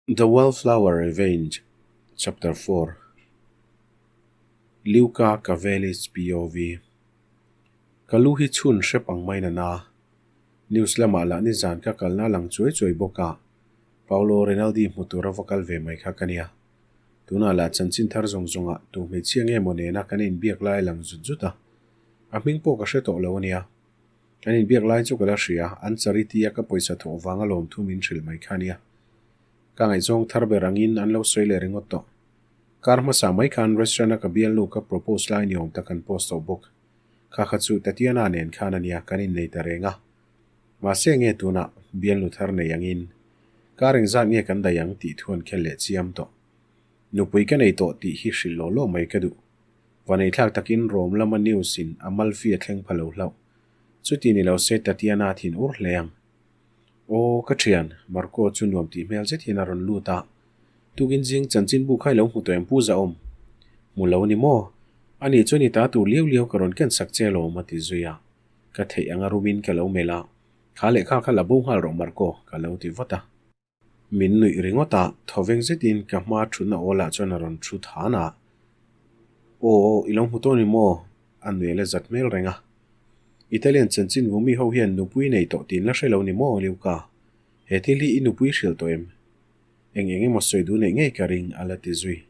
The Wallflower Revenge Chapter 4 Luca Cavelli's POV Ka lu hi chhun hrep ang mai nana. News lamah lah nizan ka kalna lang chuai chuai bawk a, Paolo Rinaldi hmu tura va kal ve mai kha ka nia. Tunah lah chanchin thar zawng zawngah tu hmeichhia nge maw nena kan inbiak lai lang zut zut a, a hming pawh ka hre tawh lo a nia. Kan inbiak lai chu ka la hria, an charity a ka pawisa thawh vanga lawmthu min hrilh mai kha nia. Ka ngaihzawng thar ber angin an lo sawi leh ringawt tawh. Kar hmasa mai khan restaurant a ka bialnu ka propose lai ni awm tak an post tawh bawk. Kha kha chu Tatiana nen khan a nia kan innei ta reng a. Mahse nge tunah bialnu thar nei angin kar engzat nge kan daih ang tih thu an khel leh chiam tawh. Nupui ka nei tawh tih hi hrilh lawh lawh mai ka duh. Vaneithlak takin Rome lama news in Amalfi a thleng pha lo hlauh. Chuti ni lo se Tatiana thin ur hle ang. Aw, ka thian, Marco chu nuam tih hmel zet hian a rawn lut a. Tukin zing chanchinbu kha i lo hmu tawh em Pu Zahawm? Hmu lo ni maw? Ani chuan i ta tur liau liau ka rawn ken sak che alawm a ti zui a. Ka theih anga rumin ka lo melh a. Kha lehkha kha la bo nghal rawh Marco, ka lo ti vat a. Min nuih ringawt a, thawveng zetin ka hma thutna awlah chuan a rawn thu than a. Aw, i lo hmu tawh ni maw? A nuih la zat hmel reng a. Italian chanchin vumi ho hian nupui nei tawh tiin la hre lo ni maw, Liuka? He thil hi i nupui hrilh tawh em? Eng eng emaw sawi duh neih ngei ka ring, a la ti zui.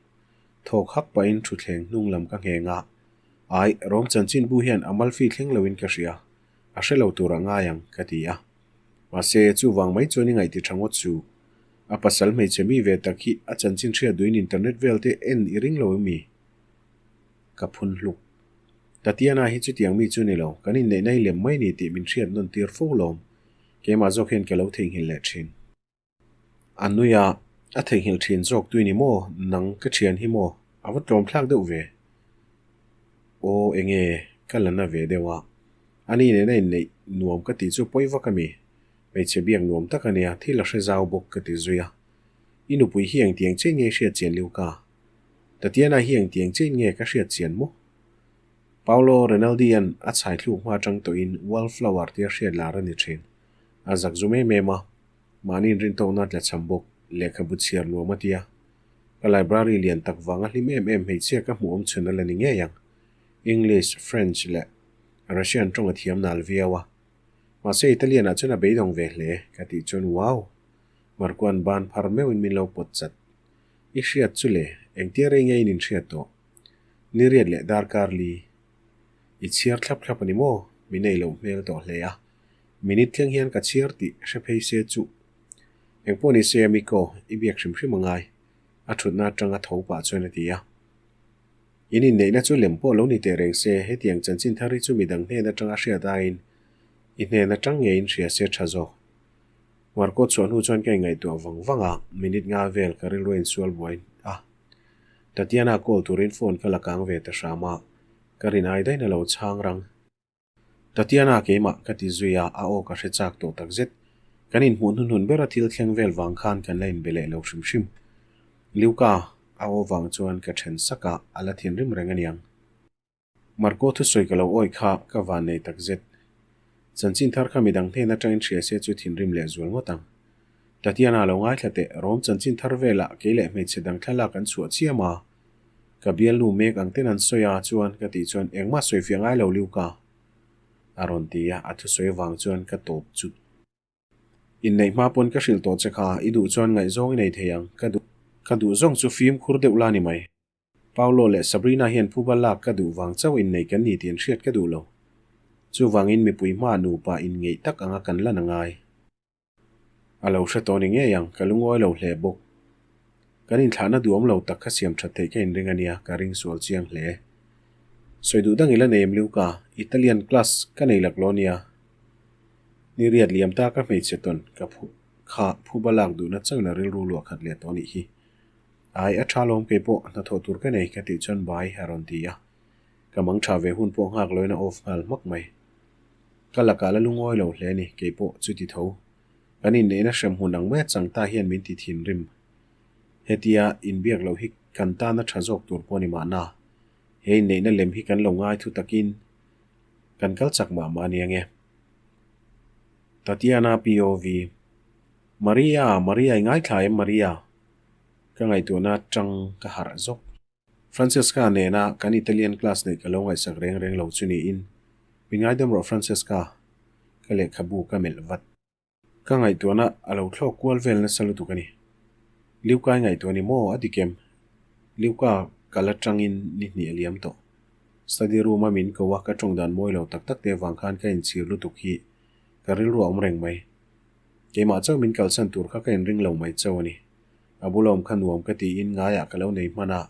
Thawk hak pahin thutthleng hnung lam ka ngheng a. Ai, Rom chanchinbu hian Amalfi thleng loin ka hria. A hre lo tur a ngai ang, ka ti a. Mahse, chuvang mai chuan i ngaihti tha ngawt chu. A pasal hmeichhe mi ve tak hi a chanchin hriat duhin internet vel te en i ring lo emi? Ka phun hluk. Tatiana hi chutiang mi chu ni lo, kan inneihna hi lem mai ni tih min hriat nawn tir fo lawm. Keimah zawk hian ka lo theihnghilh leh thin. A nui a, a theihnghilh thin zawk tui ni maw? Nang ka thian hi maw? A va tlawm thlak deuh ve. Aw enge ka la na ve deuh a. Ani nena inneih nuam ka tih chu pawi vak a mi. Hmeichhe biak nuam tak a nia, thil a hre zau bawk ka ti zui a. I nupui hi engtiang chiah nge i hriat chian liu ka? Tatiana hi engtiang chiah nge ka hriat chian maw? Paolo Rinaldi-a'n a chhai thluk hma atang tawhin wallflower tia hriat lar a ni thin. A zak zum em em a. Mahni inrintawkna tla cham bawk, lehkhabu chhiar nuam a tia. Ka library lian tak vanga hlim em em hmeichhia ka hmuh awm chhun a la ni ngei ang. English, French leh Russian tawng a thiam nal viau a. Mahse Italian ah chuan a beidawng ve hle, ka tih chuan wow! Markuan ban phar meuhin min lo pawt chat. I hriat chu le, engtia rei nge in inhriat tawh? Ni riat leh darkar li. I chhiar thlap thlap a ni maw? Min ei loh hmel tawh hle a. Minute thleng hian ka chhiar tih hre phei se chu. Engpawh ni se Miko, i biak hrim hrim a ngai. A thutna atanga tho pah chuan a ti a. In inneihna chu lem pawh lo ni teh reng se, hetiang chanchin thar hi chu midang hnen atanga hriat aiin i hnen atang ngeiin hria se tha zawk. Marco chhuah hnu chuan ka inngaihtuah vang vang a, minute nga vel ka rilru a insual buai a. Tatiana call turin phone ka la kang ve ta hram a, ka rinai daih na lo chhang rang. Tatiana keimah ka ti zui a, a aw ka hre chak tawh tak zet. Kan inhmuh hnuhnun bera thil thleng vel vang khan kan la inbe leh lo hrim hrim. Liuka, a aw vang chuan ka then sak a, a la thinrim reng aniang. Marco thusawi ka lo awih kha ka van nei tak zet. Chanchin thar kha midang hnen atangin hria se chu thinrim leh zual ngawt ang. Tatiana lo ngaithla teh, Rom chanchin thar velah kei leh hmeichhe dang thlalak an chhuah chiam a. Ka bialnu mek ang ten an sawi a chuan ka tih chuan engmah sawi fiah ngai lo Liuka a rawn ti a, a thusawi avang chuan ka tawp chut. Inneih hma pawn ka hrilh tawh che kha, i duh chuan ngaihzawng i nei thei ang, ka duh ka duh zawng chu fimkhur deuh la ni mai. Paolo leh Sabrina hian phuba lak ka duh vang chauh innei kan ni tih an hriat ka duh lo. Chuvangin mipui hma nupa inngeih tak anga kan lan a ngai. A lo hre tawh ni ngei ang, ka lungawi lo hle bawk. Kan inthlahna duhawm lo tak kha siam that theih ka inring a nia, ka ring sual chiang hle. Sawi duh dang i la nei em Luca? Italian class ka nei lak lo nia. Ni riat liam ta ka hmeichhe tawn ka phu kha phuba lak duhna chauhin a rilru luah khat leh tawh nih hi. Ai, a tha lawm keipawh hnathawh tur ka nei ka tih chuan bai a rawn ti a. Ka mang tha ve hun pawh nghak loin a off nghal hmak mai. Ka lakah la lungawi lo hle ni, kei pawh chuti tho. Kan inneihna hrem hmun ang mai a chang ta hian min ti thinrim. Hetia inbiak loh hi kan tana tha zawk tur pawh a ni mahna. He inneihna lem hi kan lo ngai thu takin kan kal chak mah mah a nia nge. Tatiana POV. Maria, Maria i ngaithla em Maria? Ka ngaihtuahna atang ka harh zawk. Francesca nena kan Italian class neih ka lo ngaihsak reng reng lo chu niin, Min ngaidam rawh Francesca, ka lehkhabu ka melh vat. Ka ngaihtuahna a lo thlawk kual vel nasa lutuk a ni. Liukai ngaihtuah ni maw a dik em? Liuka kal atangin ni hnih a liam tawh. Study room a min ko a ka tawng dan mawi lo tak tak te avang khan ka inchhir lutuk hi ka rilru a awm reng mai. Keimah chauh min kalsan tur kha ka inring lo mai chauh a ni. A bula awm kha nuam ka tiin ngaiah ka lo nei hman a,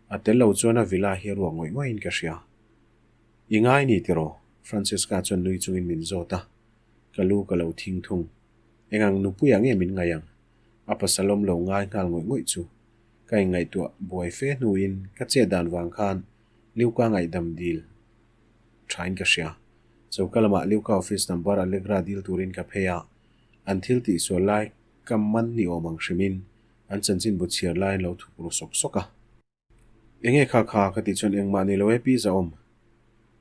a tel lo chuan a villa hi a ruak ngawih ngawih in ka hria. I ngai ni tiraw? Francesca chuan nui chungin min zawt a. Ka lu ka lo thing thung. Engang nupuiah nge min ngaih ang? A pasal awm lo ngai nghal ngawih ngawih chu. Ka inngaihtuah buai fe hnuin ka chet dan vang khan Liuka ngaihdam dil thain ka hria. Choka lamah Liuka office number Allegra dil turin ka phei a, an thil tihsual lai ka man ni awm ang hrimin an chanchinbu chhiar laiin lo thuk ru sawk sawk a. Enge kha kha ka tih chuan engmah ni lo e pi Zahawm.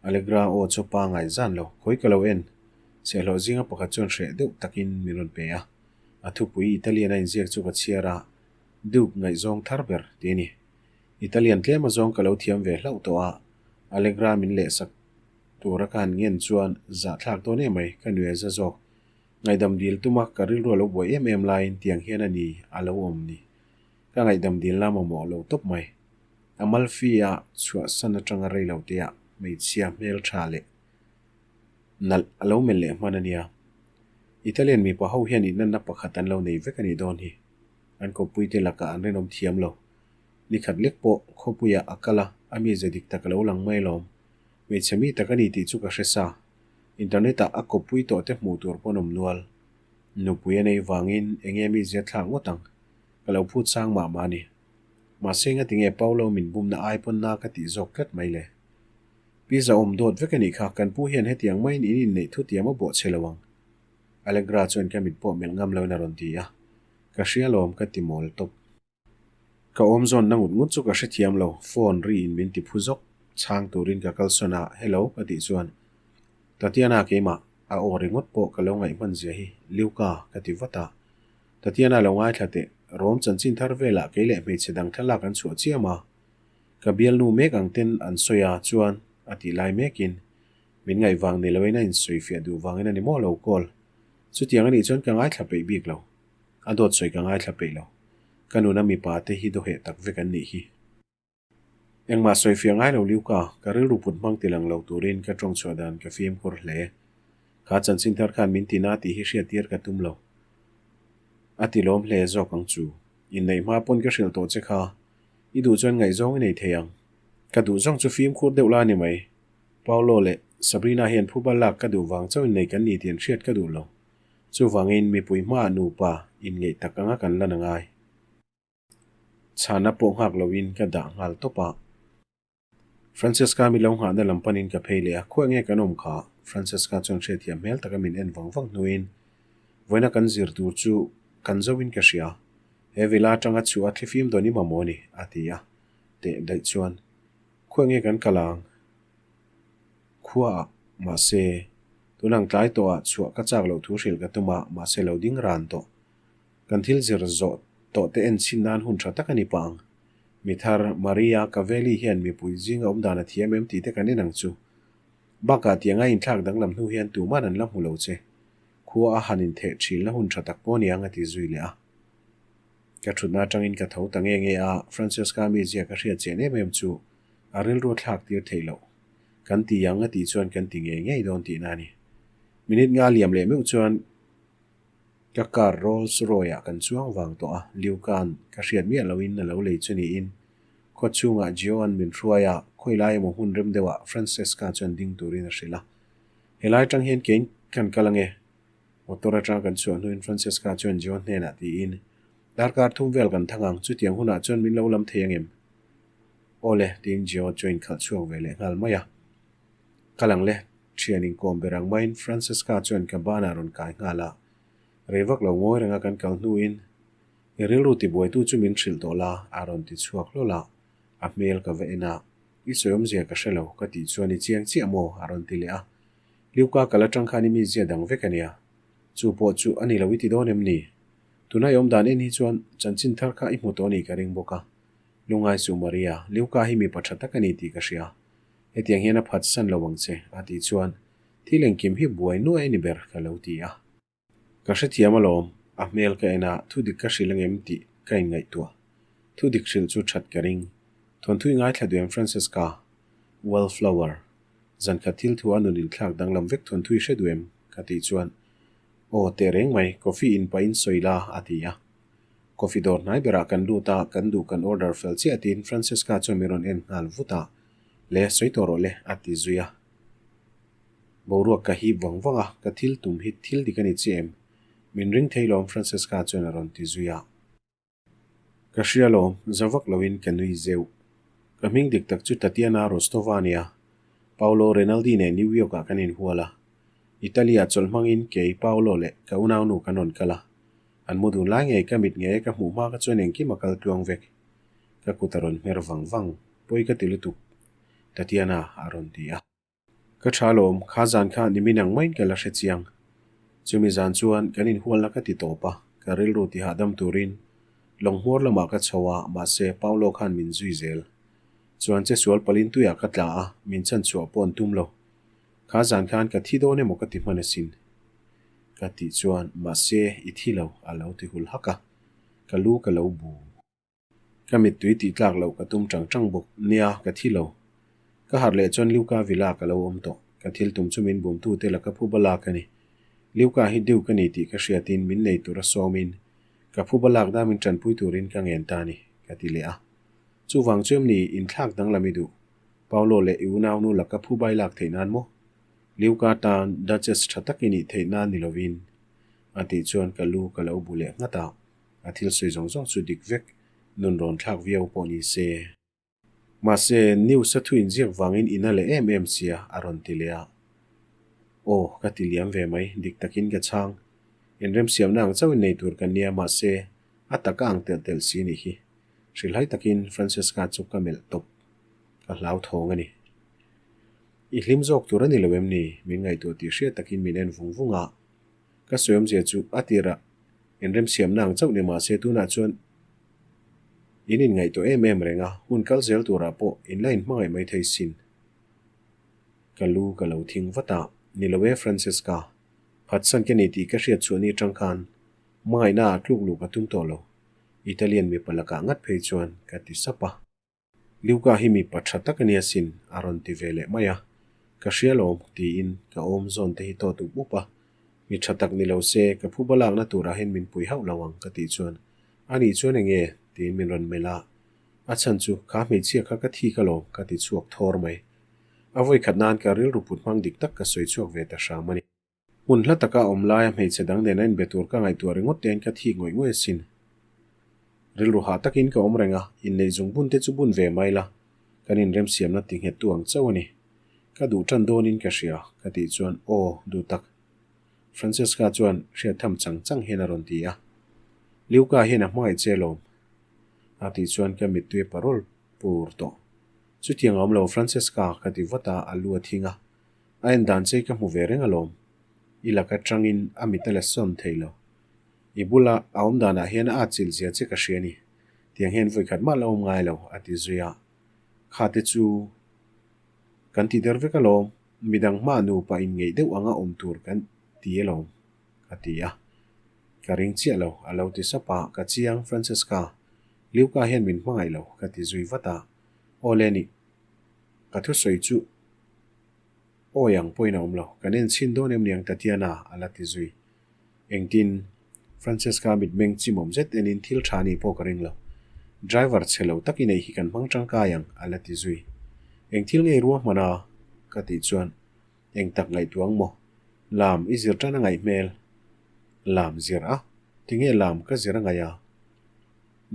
Allegra aw chu pa ngai zan lo, khawi ka lo en. Chhiahhlawh zinga pakhat chuan hreh deuh takin min rawn pe a. A thupui Italian a inziak chu ka chhiar a, Duke ngaihzawng thar ber ti a ni. Italian tlem azawng ka lo thiam ve hlauh tawh a, Allegra min lehsak tura ka han ngen chuan zahthlak dawn emai ka nuih a za zawk. Ngaihdam dil tuma ka rilru a lo buai em em laiin tiang hian a ni a lo awm ni. Ka ngaihdam dilna mamawh lo tawp mai. Amalfi-a chhuahsan atanga rei lo te ah hmeichhia hmel tha leh nalh a lo melh leh hman a nia. Italian mipa ho hian inanna pakhat an lo nei vek a nih dawn hi. An kawppuite lakah an rinawm thiam lo. Nikhat lek pawh khawpuiah a kal a, a mize dik tak a lo lang mai lawm. Hmeichhe mi tak a ni tih chu ka hre sa. Internet-ah a kawppui tawh te hmuh tur pawn awm nual. Nupui a nei vangin enge mizia thlak ngawt ang. Ka lo phut sang mah mah a ni. Mahse ngati nge Paulo min bumna ai pawn na ka tih zawk tlat mai le. Pi Zahawm dawt vek a nih kha, kan pu hian hetiang maiin in inneih thu tiam a bawh che lo ang. Allegra chuan ka mit pawh melh ngam loin a rawn ti a. Ka hria lawm ka ti mawl tawp. Ka awm zawnna ngut ngut chu ka hrethiam lo, phone ri in min ti phu zawk. Chhang turin ka kalsawn a, Hello ka tih chuan Tatiana keimah a aw ringawt pawh ka lo ngaih hman zia hi Liuka ka ti vat a. Tatiana lo ngaithla teh, Rom chanchin thar velah kei leh hmeichhe dang thlalak an chhuah chiam a, ka bialnu mek ang ten an sawi a chuan a tih lai mekin min ngaih vang ni loin a insawifiah duh vangin a ni maw lo call. Chutiang a nih chuan ka ngaithla peih bik lo. A dawt sawi ka ngaithla peih lo. Ka nuna mipa te hi dawheh tak vek an nih hi. Engmah sawifiah ngai lo liu ka, ka rilru put hmang ti lang lo turin ka tawng chhuah dan ka fimkhur hle. Kha chanchin thar khan min ti na tih hi hriattir ka tum lo. A ti lawm hle zawk ang chu. Inneih hma pawn ka hrilh tawh che kha. I duh chuan ngaihzawng i nei thei ang. Ka duh zawng chu fimkhur deuh la a ni mai. Paolo leh Sabrina hian phuba lak ka duh vang chauh innei kan ni tih an hriat ka duh lo. Chuvangin mipui hmaah nupa inngeih tak anga kan lan a ngai. Chhana pawh nghak loin ka dah nghal tawp a. Francesca mi lo nghahna lam panin ka phei leh a, khawi nge kan awm kha? Francesca chuan hriatthiam hmel taka min en vang vang hnuin vawiina kan zir tur chu kan zoin ka hria. He villa atanga chhuah a thlifim dawn i mamawh a ni, a ti a. Teh daih chuan, Khawi nge kan kal ang? Khuaah, mahse, tunang tlai tawhah chhuah ka chak loh thu hrilh ka tum a, mahse lo ding ran tawh. Kan thil zir zawh tawh te en chhin nan hun tha tak a ni pah ang. Mi thar, Maria Cavelli hian mipui zinga awm dan a thiam em tih te kan en ang chu. Bakah tianga inthlak danglam hnu hian tuman an la hmu lo che. Khua a han intheh thilna hun tha tak pawh a ni ang a ti zui leh a. Ka thutna atangin ka tho ta nge nge a, Francesca mizia ka hriat chian em em chu a rilru thlak tir theih loh. Kan ti ang a tih chuan kan ti ngei ngei dawn tihna a ni. Minute nga liam leh meuh chuan Ka car Rolls Roy ah kan chuang vang tawh a, Liu Kan ka hriat miah loin a lo lei chu niin. Khaw chhungah Gio-a'n min hruai a, khawi lai emaw hmun rem deuhah Francesca chuan ding turin a hrilh a. Helai atang hian kein kan kal ange. Motor atanga kan chhuah hnuin Francesca chuan Gio hnenah tiin, Darkar thum vel kan thang ang, chutiang hunah chuan min lo lam thei angem? Aw le, tiin Gio chuan inkhalh chhuak ve leh nghal mai a. Kal ang le, thian inkawm ber ang maiin Francesca chuan ka banah rawn kai nghal a. Rei vak lo ngawi renga kan kal hnuin, I rilru tibuaitu chu min hrilh tawh la, a rawn ti chhuak hlawl a. A hmel ka va en a, I sawi awmzia ka hre lo, ka tih chuan i chiang chiah maw? a rawn ti leh a. Liuka kal atang khan i mizia dang vek a nia. Chu pawh chu a ni lo i ti dawn em ni? Tuna i awm dan en hi chuan chanchin thar kha i hmu tawh a nih ka ring bawk a. Lungngai suh Maria, Liuka hi mipa tha tak a ni tih ka hria. Hetiang hian a phat san lo ang che, a tih chuan thil engkim hi buai nuai a ni ber ka lo ti a. Ka hrethiam alawm, a hmel ka en a, thudik ka hrilh angem tih ka inngaihtuah. Thudik hrilh chu that ka ring. Thawnthu i ngaithla duh em Francesca? Wallflower. Zankhat thil thu a nun inthlak danglam vek thawnthu i hre duh em? Ka tih chuan, Aw, teh reng mai, coffee in pahin sawi la, a ti a. Coffee dawr hnai berah kan lut a, kan duh kan order fel chiah tiin Francesca chuan min rawn en nghal vut a, Le, sawi tawh rawh le, a ti zui a. Boruak ka hip vang vang a, ka thil tum hi thil dik a ni chiah em? Min ring thei lawm Francesca chuan a rawn ti zui a. Ka hria lawm, za vak loin ka nui zeuh. Ka hming dik tak chu Tatiana Rostova a nia. Paolo Rinaldi nen New York ah kan inhual a. Italy ah chawlh hmangin kei, Paolo leh ka unaunu kan rawn kal a. An mu dun lai ngei ka mit ngei a ka hmuh hma kha chuan engkim a kal tluang vek. Ka kut a rawn hmer vang vang. Pawi ka ti lutuk. Tatiana a rawn ti a. Ka tha lawm, kha zan kha nimin ang maiin ka la hre chiang. Chumi zan chuan kan inhualna ka ti tawp a, ka rilru ti hahdam turin lawng hmawr lamah ka chho a, mahse Paolo khan min zui zel. Chuan che sual palin tuiah ka tla a, min chhan chhuah pawh an tum lo. Kha zan khan ka thi dawn emaw ka ti hman asin. Ka tih chuan, mahse i thi lo, a lo ti hul hak a, ka lu ka lo bu. Ka mittui tih tlak loh ka tum tang tang bawk. Nia, ka thi lo. Ka harh leh chuan Liuka Villa ka lo awm tawh. Ka thil tum chu min bumtu te laka phuba lak a ni. Liuka hi deuh ka ni tih ka hriatin min nei tura sawmin ka phuba lak dan min tanpui turin ka ngen ta a ni, ka ti leh a. Chuvang chu em ni inthlak danglam i duh? Paolo leh i unaunu laka phuba i lak theih nan maw? Liuka tan Duchess tha tak i nih theih nan ni lovin, a tih chuan ka lu ka lo bu leh nghat a. A thil sawi zawng zawng chu dik vek, nun rawn thlak viau pawh ni se. Mahse, news a thu inziak vangin ina leh em em sia, a rawn ti leh a. Aw, ka ti liam ve mai, dik takin ka chhang. Inremsiamna ang chauhin nei tur kan nia, mahse, a taka ang telh telh si nih hi. Hrilhai takin Francesca chu ka melh tawp. Ka hlauthawng a ni. I hlim zawk tur a ni lo em ni? Min ngaihtuah tih hriat takin min en vung vung a. Ka sawi awmzia chu a tirah inremsiamna ang chauh ni mah se tunah chuan in inngaihtuah em em reng a, hun kal zel turah pawh in la inhmangaih mai thei sin. Ka lu ka lo thing vat a, ni lo e Francesca, phatsan ka ni tih ka hriat chhuah ni atang khan hmangaihna ah tluk luh ka tum tawh lo, Italian mipa lakah ngat phei chuan ka ti sap a. Luca hi mipa tha tak a nia sin, a rawn ti ve leh mai a. Ka hria lawm, tiin ka awm zawn te hi tawt up up a. Mi tha tak ni lo se, ka phuba lakna turah hian min pui hauh lo ang, ka tih chuan, A nih chuan eng nge? tiin min rawn melh a. A chhan chu, kha hmeichhia kha ka thik alawm, ka ti chhuak thawr mai. A vawikhat nan ka rilru put hmang dik tak ka sawi chhuak ve ta hram a ni. Hmun hla taka awm laia hmeichhe dang nen a inbe tur ka ngaihtuah ringawt tein ka thik ngawih ngawih asin. Rilru hah takin ka awm reng a, inneih zung bun te chu bun ve mai la, kan inremsiamna ti nghettu ang chauh a ni. Ka duh tan dawnin ka hria, ka tih chuan, Aw, duh tak. Francesca chuan hriat tham chang chang hian a rawn ti a. Liuka hian a hmangaih che alawm, a tih chuan ka mittui a parawl pur tawh. Chutiang a awm lo, Francesca, ka ti vat a, a lu a thing a. A en dan che ka hmu ve reng alawm. I lak atangin a mit a la sawn thei lo. I bula a awm danah hian a atchilh zia che ka hria a ni. Tiang hian vawikhat mah la awm ngai lo, a ti zui a. Kha te chu kan ti der vek alawm, midang hma nupa inngeih deuh anga awm tur kan ti alawm, a ti a. Ka ring chiah lo, a lo ti sap a, ka chiang, Francesca, Liuka hian min hmangaih lo, ka ti zui vat a. Aw le nih, ka thusawi chu Awi ang pawhin a awm lo. Kan en chhin dawn em niang Tatiana a la ti zui. Engtin? Francesca mitmeng chimawm zet enin thil tha nih pawh ka ring lo. Driver chhe lo tak i neih hi kan hmang tangkai ang a la ti zui. Eng thil ngei ruahman a? Ka tih chuan eng tak ngaihtuah ang maw? Lam i zir tan a ngaih hmel. Lam zir a? Tinge lam ka zir a ngaih a?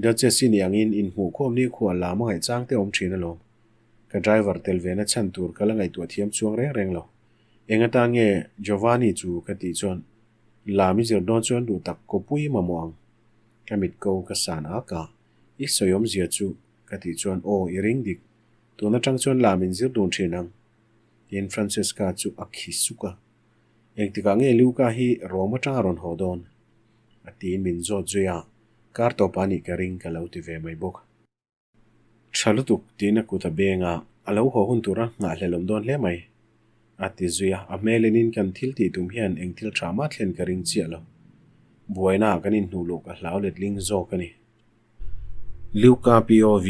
Duchess i nih angin inhmuhkhawm ni khuah lam a ngaih chang te awm thin alawm. Ka driver tel ve na chhan tur ka la ngaihtuah thiam chuang reng reng lo. Eng atan nge Giovanni chu ka tih chuan lam i zir dawn chuan duh tak kawpui mamawh ang. Ka mit ko ka san ak a, i sawi awmzia chu ka tih chuan aw i ring dik, tun atang chuan lam in zir dun thin ang. Tiin Francesca chu a khi suk a. Engtikah nge Luca hi Rome atang a rawn haw dawn? A tiin min zawt zui a, kar tawp a nih ka ring ka lo ti ve mai bawk. Tha lutuk tiin a kut a beng a, a lo haw hun tura nghahhlelh awm dawn hle mai. A ti zui a, a hmel enin kan thil tih tum hian eng thil tha mah thlen ka ring chiah lo. Buaina ah kan inhnuh luh ka hlau letling zawk a ni. Luka POV,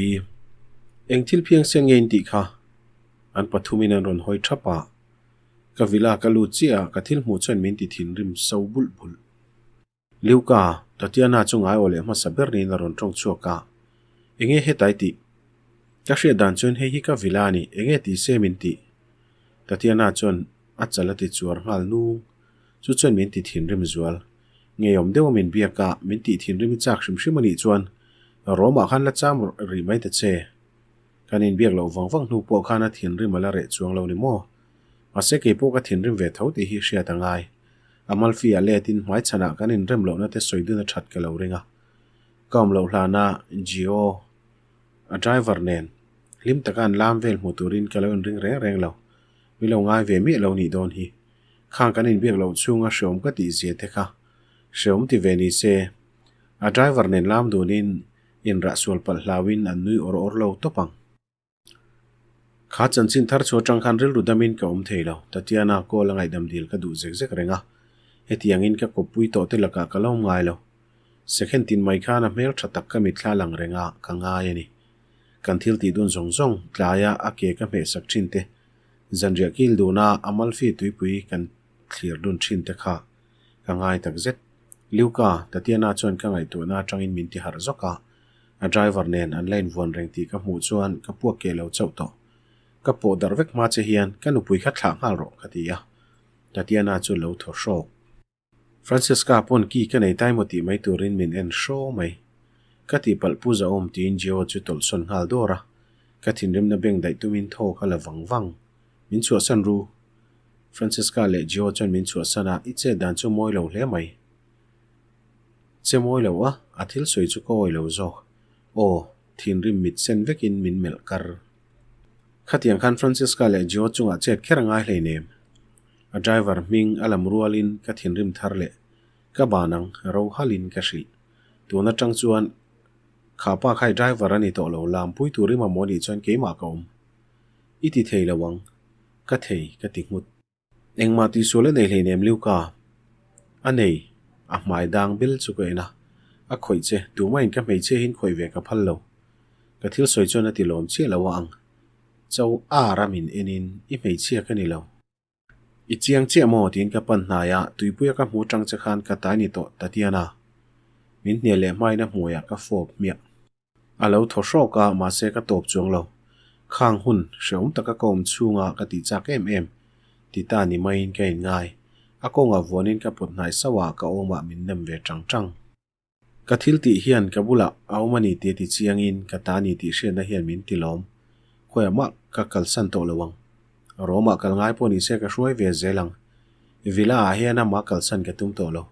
Eng thil phiangsen nge in tih kha? An pathumin an rawn hawi thap a, ka villa ka lut chiah a, ka thil hmuh chuan min ti thinrim so bulh bulh. Luka, Tatiana chu ngai aw leh hmasa ber niin a rawn tawng chhuak a. Enge hetai tih? Ka hriat dan chuan hei hi ka villa a ni, enge tih se min tih? Tatiana chuan a chal a ti chuar nghal nung. Chu chuan min ti thinrim zual. Ngeiawm deuh a min biak a, min tih thinrim i chak hrim hrim a nih chuan Rome-ah khan la cham rih mai ta che. Kan inbiak loh vang vang hnu pawh khan a thinrim a la reh chuang lo ni maw? Mahse kei pawh ka thinrim ve tho tih hi hriat a ngai. Amalfi a letin hmaichhanah kan inrem lohna te sawi dun a that ka lo ring a. Ka awm loh hlana Gio, a driver nen hlim taka an lam vel hmu turin ka lo inring reng reng lo. Mi lo ngai ve miah lo nih dawn hi. Khang kan inbiak loh chhunga hreawm ka tih zia te kha hreawm ti ve ni se. A driver nen lam dunin inrah sual palh hlauin an nui awr awr lo tawp ang. Kha chanchin thar chu atang khan rilru damin ka awm thei lo. Tatiana call a ngaihdam dil ka duh zek zek reng a. Hetiangin ka kawppui tawh te lakah ka lo awm ngai lo. Second tin mai khan a hmel tha tak ka mitthla lang reng a, ka ngai a ni. Kan thil tih dun zawng zawng, tlaia a ke ka hmehsak thin te, zanriah kil duna Amalfi tuipui kan thlir dun thin te kha ka ngai tak zet. Luca, Tatiana chuan ka ngaihtuahna atangin min ti harh zawk a. A driver nen an la invuan reng tih ka hmuh chuan ka puak keh lo chauh tawh. Ka pawh darh vek hma che hian ka nupui kha thlah nghal rawh ka ti a. Tatiana chu lo thaw hrawk. Francesca pawn ki ka nei tai maw tih mai turin min en hraw mai. Ka tihpalh pu zahawm tiin Gio chu tawlhsawn nghal dawr a. Ka thinrimna beng daih tumin thaw ka la vang vang. Min chhuahsan ru. Francesca leh Gio chuan min chhuahsan a, i chet dan chu mawi lo hle mai. Che mawi lo a, a thil sawi chu ka awi lo zawk. Aw, thinrim mit sen vekin min melh kar. Khatiang khan Francesca leh Gio chungah chet kher a ngai hleinem. A driver hming a lam rualin ka thinrim thar leh ka ban ang ro halin ka hrilh. Tun atang chuan kha pa khai driver a ni tawh lo, lampui tur i mamawh nih chuan keimah ka awm. I ti thei lo ang. Ka thei ka ti nghut. Engmah tihsual a nei hleinem Luca. A nei. A hmai dang bil chu ka en a. A khawih che, tumahin ka hmeichhia hin khawih ve ka phal lo. Ka thil sawi chuan a ti lawm chiah lo a ang. Cho ar a min enin, I hmeichhia ka ni lo. I chiang chiah maw? tiin ka pan hnai a, tuipuia ka hmu tang che khan ka tai ni tawh Tatiana. Min hnial leh hmain a hmuaiah ka fawp hmiah. A lo thaw hrawk a, mahse ka tawp chuang lo. Khang hun hrehawm taka ka awm chhunga ka tih chak em em ti ta ni maiin ka inngai. A kawngah vuanin ka pawt hnai sauh a, ka awmah min nem ve tang tang. Ka thil tih hian ka bulah a awm a ni tih a ti chiangin ka ta ni tih hriatna hian min ti lawm. Khawiah mah ka kalsan tawh lo ang. Rome-ah kal ngai pawh nise ka hruai ve zel ang. Villa-ah hian amah kalsan ka tum tawh lo.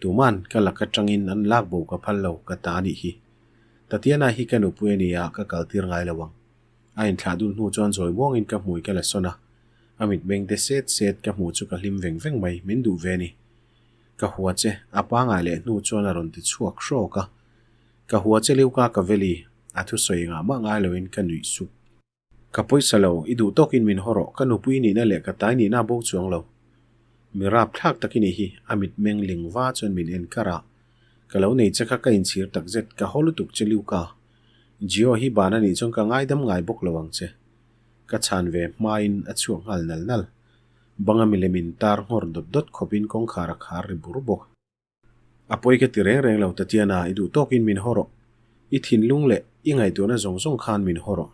Tuman ka lak atangin an lak bo ka phal lo ka ta anih hi. Tatiana hi ka nupui a ni a, ka kal tir ngai lo ang. A inthlah dun hnu chuan zawi muangin ka hmui ka la sawn a. A mitmeng te set set ka hmuh chu ka hlim veng veng mai, min duh ve a ni. Ka hua che, a pangai leh hnu chuan a rawn ti chhuak hrawk a. Ka hua che liu ka ka veli, a thusawi engah mah ngai loin ka nuih sup. Ka pawisa lo, i duh tawkin min haw rawh, ka nupui nihna leh ka tai nihna bo chuang lo. Mi rap thlak tak i nih hi, a mitmeng ling va chuan min en kar a. Ka lo nei che kha ka inchhir tak zet, ka haw lutuk che Luca. Gio hi ban a nih chuan ka ngaidam ngai bawk lo ang che. Ka chhan ve hmain a chhuak nghal nal nal. Banga milem in tar nghawr dawt dawt khawpin kawngkhar a khar ri bur bawk. A pawi ka ti reng reng lo Tatiana, i duh tawkin min haw rawh. I thinlung leh i ngaihtuahna zawng zawng khan min haw rawh.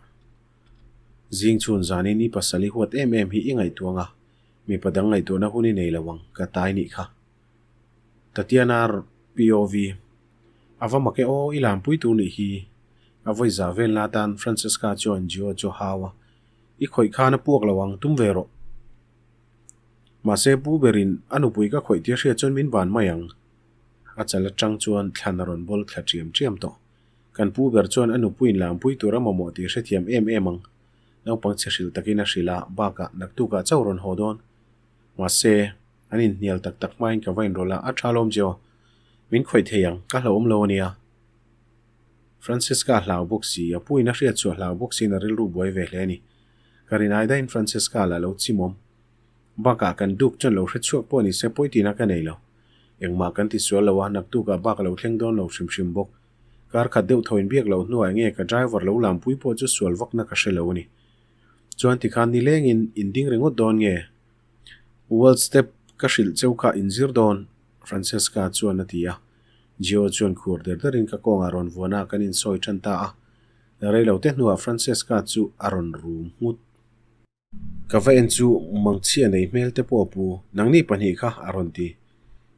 Zing chhun zanin i pasal i huat em em hi i ngaihtuah ang a, mipa dang ngaihtuahna hun i nei lo ang, ka tai nih kha. Tatiana POV, A va mak e aw, i lampui tur nih hi. A vawi za vel na atan Francesca chuan Gio chu a hau a, I khawih khan a puak lo ang, tum ve rawh. Mahse pu berin a nupui ka khawih tir hriat chuan min ban mai ang. A chal atang chuan thlan a rawn bawl thla ṭiam ṭiam tawh. Kan pu ber chuan a nupuiin langpui tur a mamawh tih hrethiam em em ang. Naupang chhe hrilh takin a hrilh a, bakah naktukah chauh rawn haw dawn. Mahse, an inhnial tak tak hmain ka va inrawlh a, a tha lawm che aw. Min khawih thei ang, ka hlauhawm lo a nia. Francesca hlau bawk si, a puin a hriat chhuah hlau bawk siin a rilru buai ve hle a ni. Ka rin ai daihin Francesca lah lo chimawm. Bakah kan duk chuan lo hre chhuak pawh ni se pawi tina ka nei lo. Engmah kan ti sual lo a, naktukah bak a lo thleng dawn lo hrim hrim bawk. Kar khat deuh thaw inbiak loh hnuah enge ka driver lo lampui pawh chu sual vakna ka hre lo a ni. Chuan tikhan nilengin inding ringawt dawn nge? World step ka hrilh cheu kha inzir dawn, Francesca chuan a ti a. Gio chuan khur der derin ka kawngah rawn vuan a, kan insawi tan ta a. Reilo te hnuah Francesca chu a rawn rum nghut. Ka va en chu mangchhia nei hmel te pawh a pu, nangni pahnih kha a rawn ti.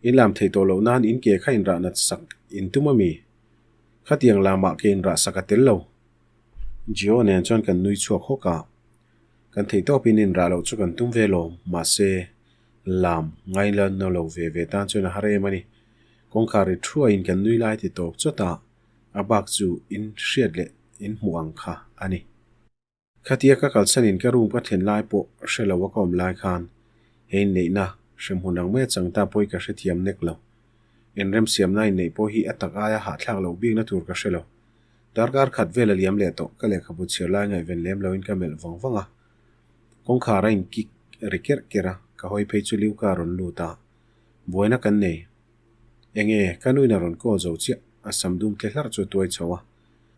In lam theih tawh loh nan in ke kha inrah nat sak in tum a mi? Khatiang lamah ke inrah sak a tel lo. Gio nen chuan kan nui chhuak hawk a. Kan theih tawpin inrah loh chu kan tum ve lo, mahse lam ngaila na lo ve ve tan chuan a har em a ni. Kawngkhar ri thuaiin kan nui lai ti tawp chawt a, a bak chu in hriat leh in hmuh ang kha a ni. Khatia ka kalsanin ka room ka thlen lai pawh hre lo a ka awm lai khan he inneihna hremhmun ang mai a chang ta pawh hi ka hrethiam nek lo. Inremsiamna inneih pawh hi a tak aia hahthlak loh bikna tur ka hre lo. Darkar khat vel a liam leh tawh ka lehkhabu chhiar lai ngaihven lem loin ka melh vang vang a. Kawngkhar a inkik ri kerh kerh a, ka hawi phei chu Liuka a rawn lut a. Buaina kan nei. Enge, ka nuin a rawn call zo chiah, a sam dum tle hlarh chu a tuai chho a.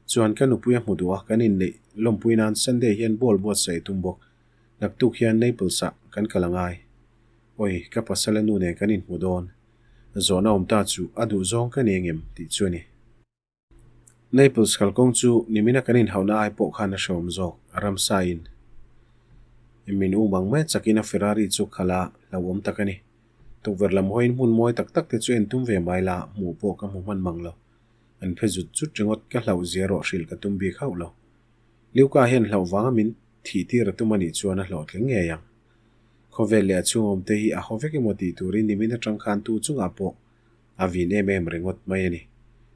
Chuan ka nupui a hmu duh a, kan inneih lawmpui nan Sunday hian ball buatsaih a tum bawk. Naktuk hian Naples ah kan kal a ngai. Awi, ka pasal a nu nen kan inhmu dawn. Zawhna awm ta chu a duh zawng ka ni engem tih chu a ni. Naples kalkawng chu nimina kan inhauhna ai pawh khan a hreawm zawk, a ramsa in. Min um ang mai chakin a Ferrari chu khalh a hlauhawm tak a ni. Tukverh lam hawiin hmun mawi tak tak te chu en tum ve mai la, hmuh pawh ka hmu hman mang lo. An phe zut zut ringawt ka hlauh zia rawh hrilh ka tum bik hauh lo. Liuka hian hlauh vanga min thih tir a tum a nih chuan a hlawhtling ngei ang. Khawvel leh a chhungawm te hi a haw vek emaw tih turin nimin atang khan tu chungah pawh a vin em em ringawt mai a ni.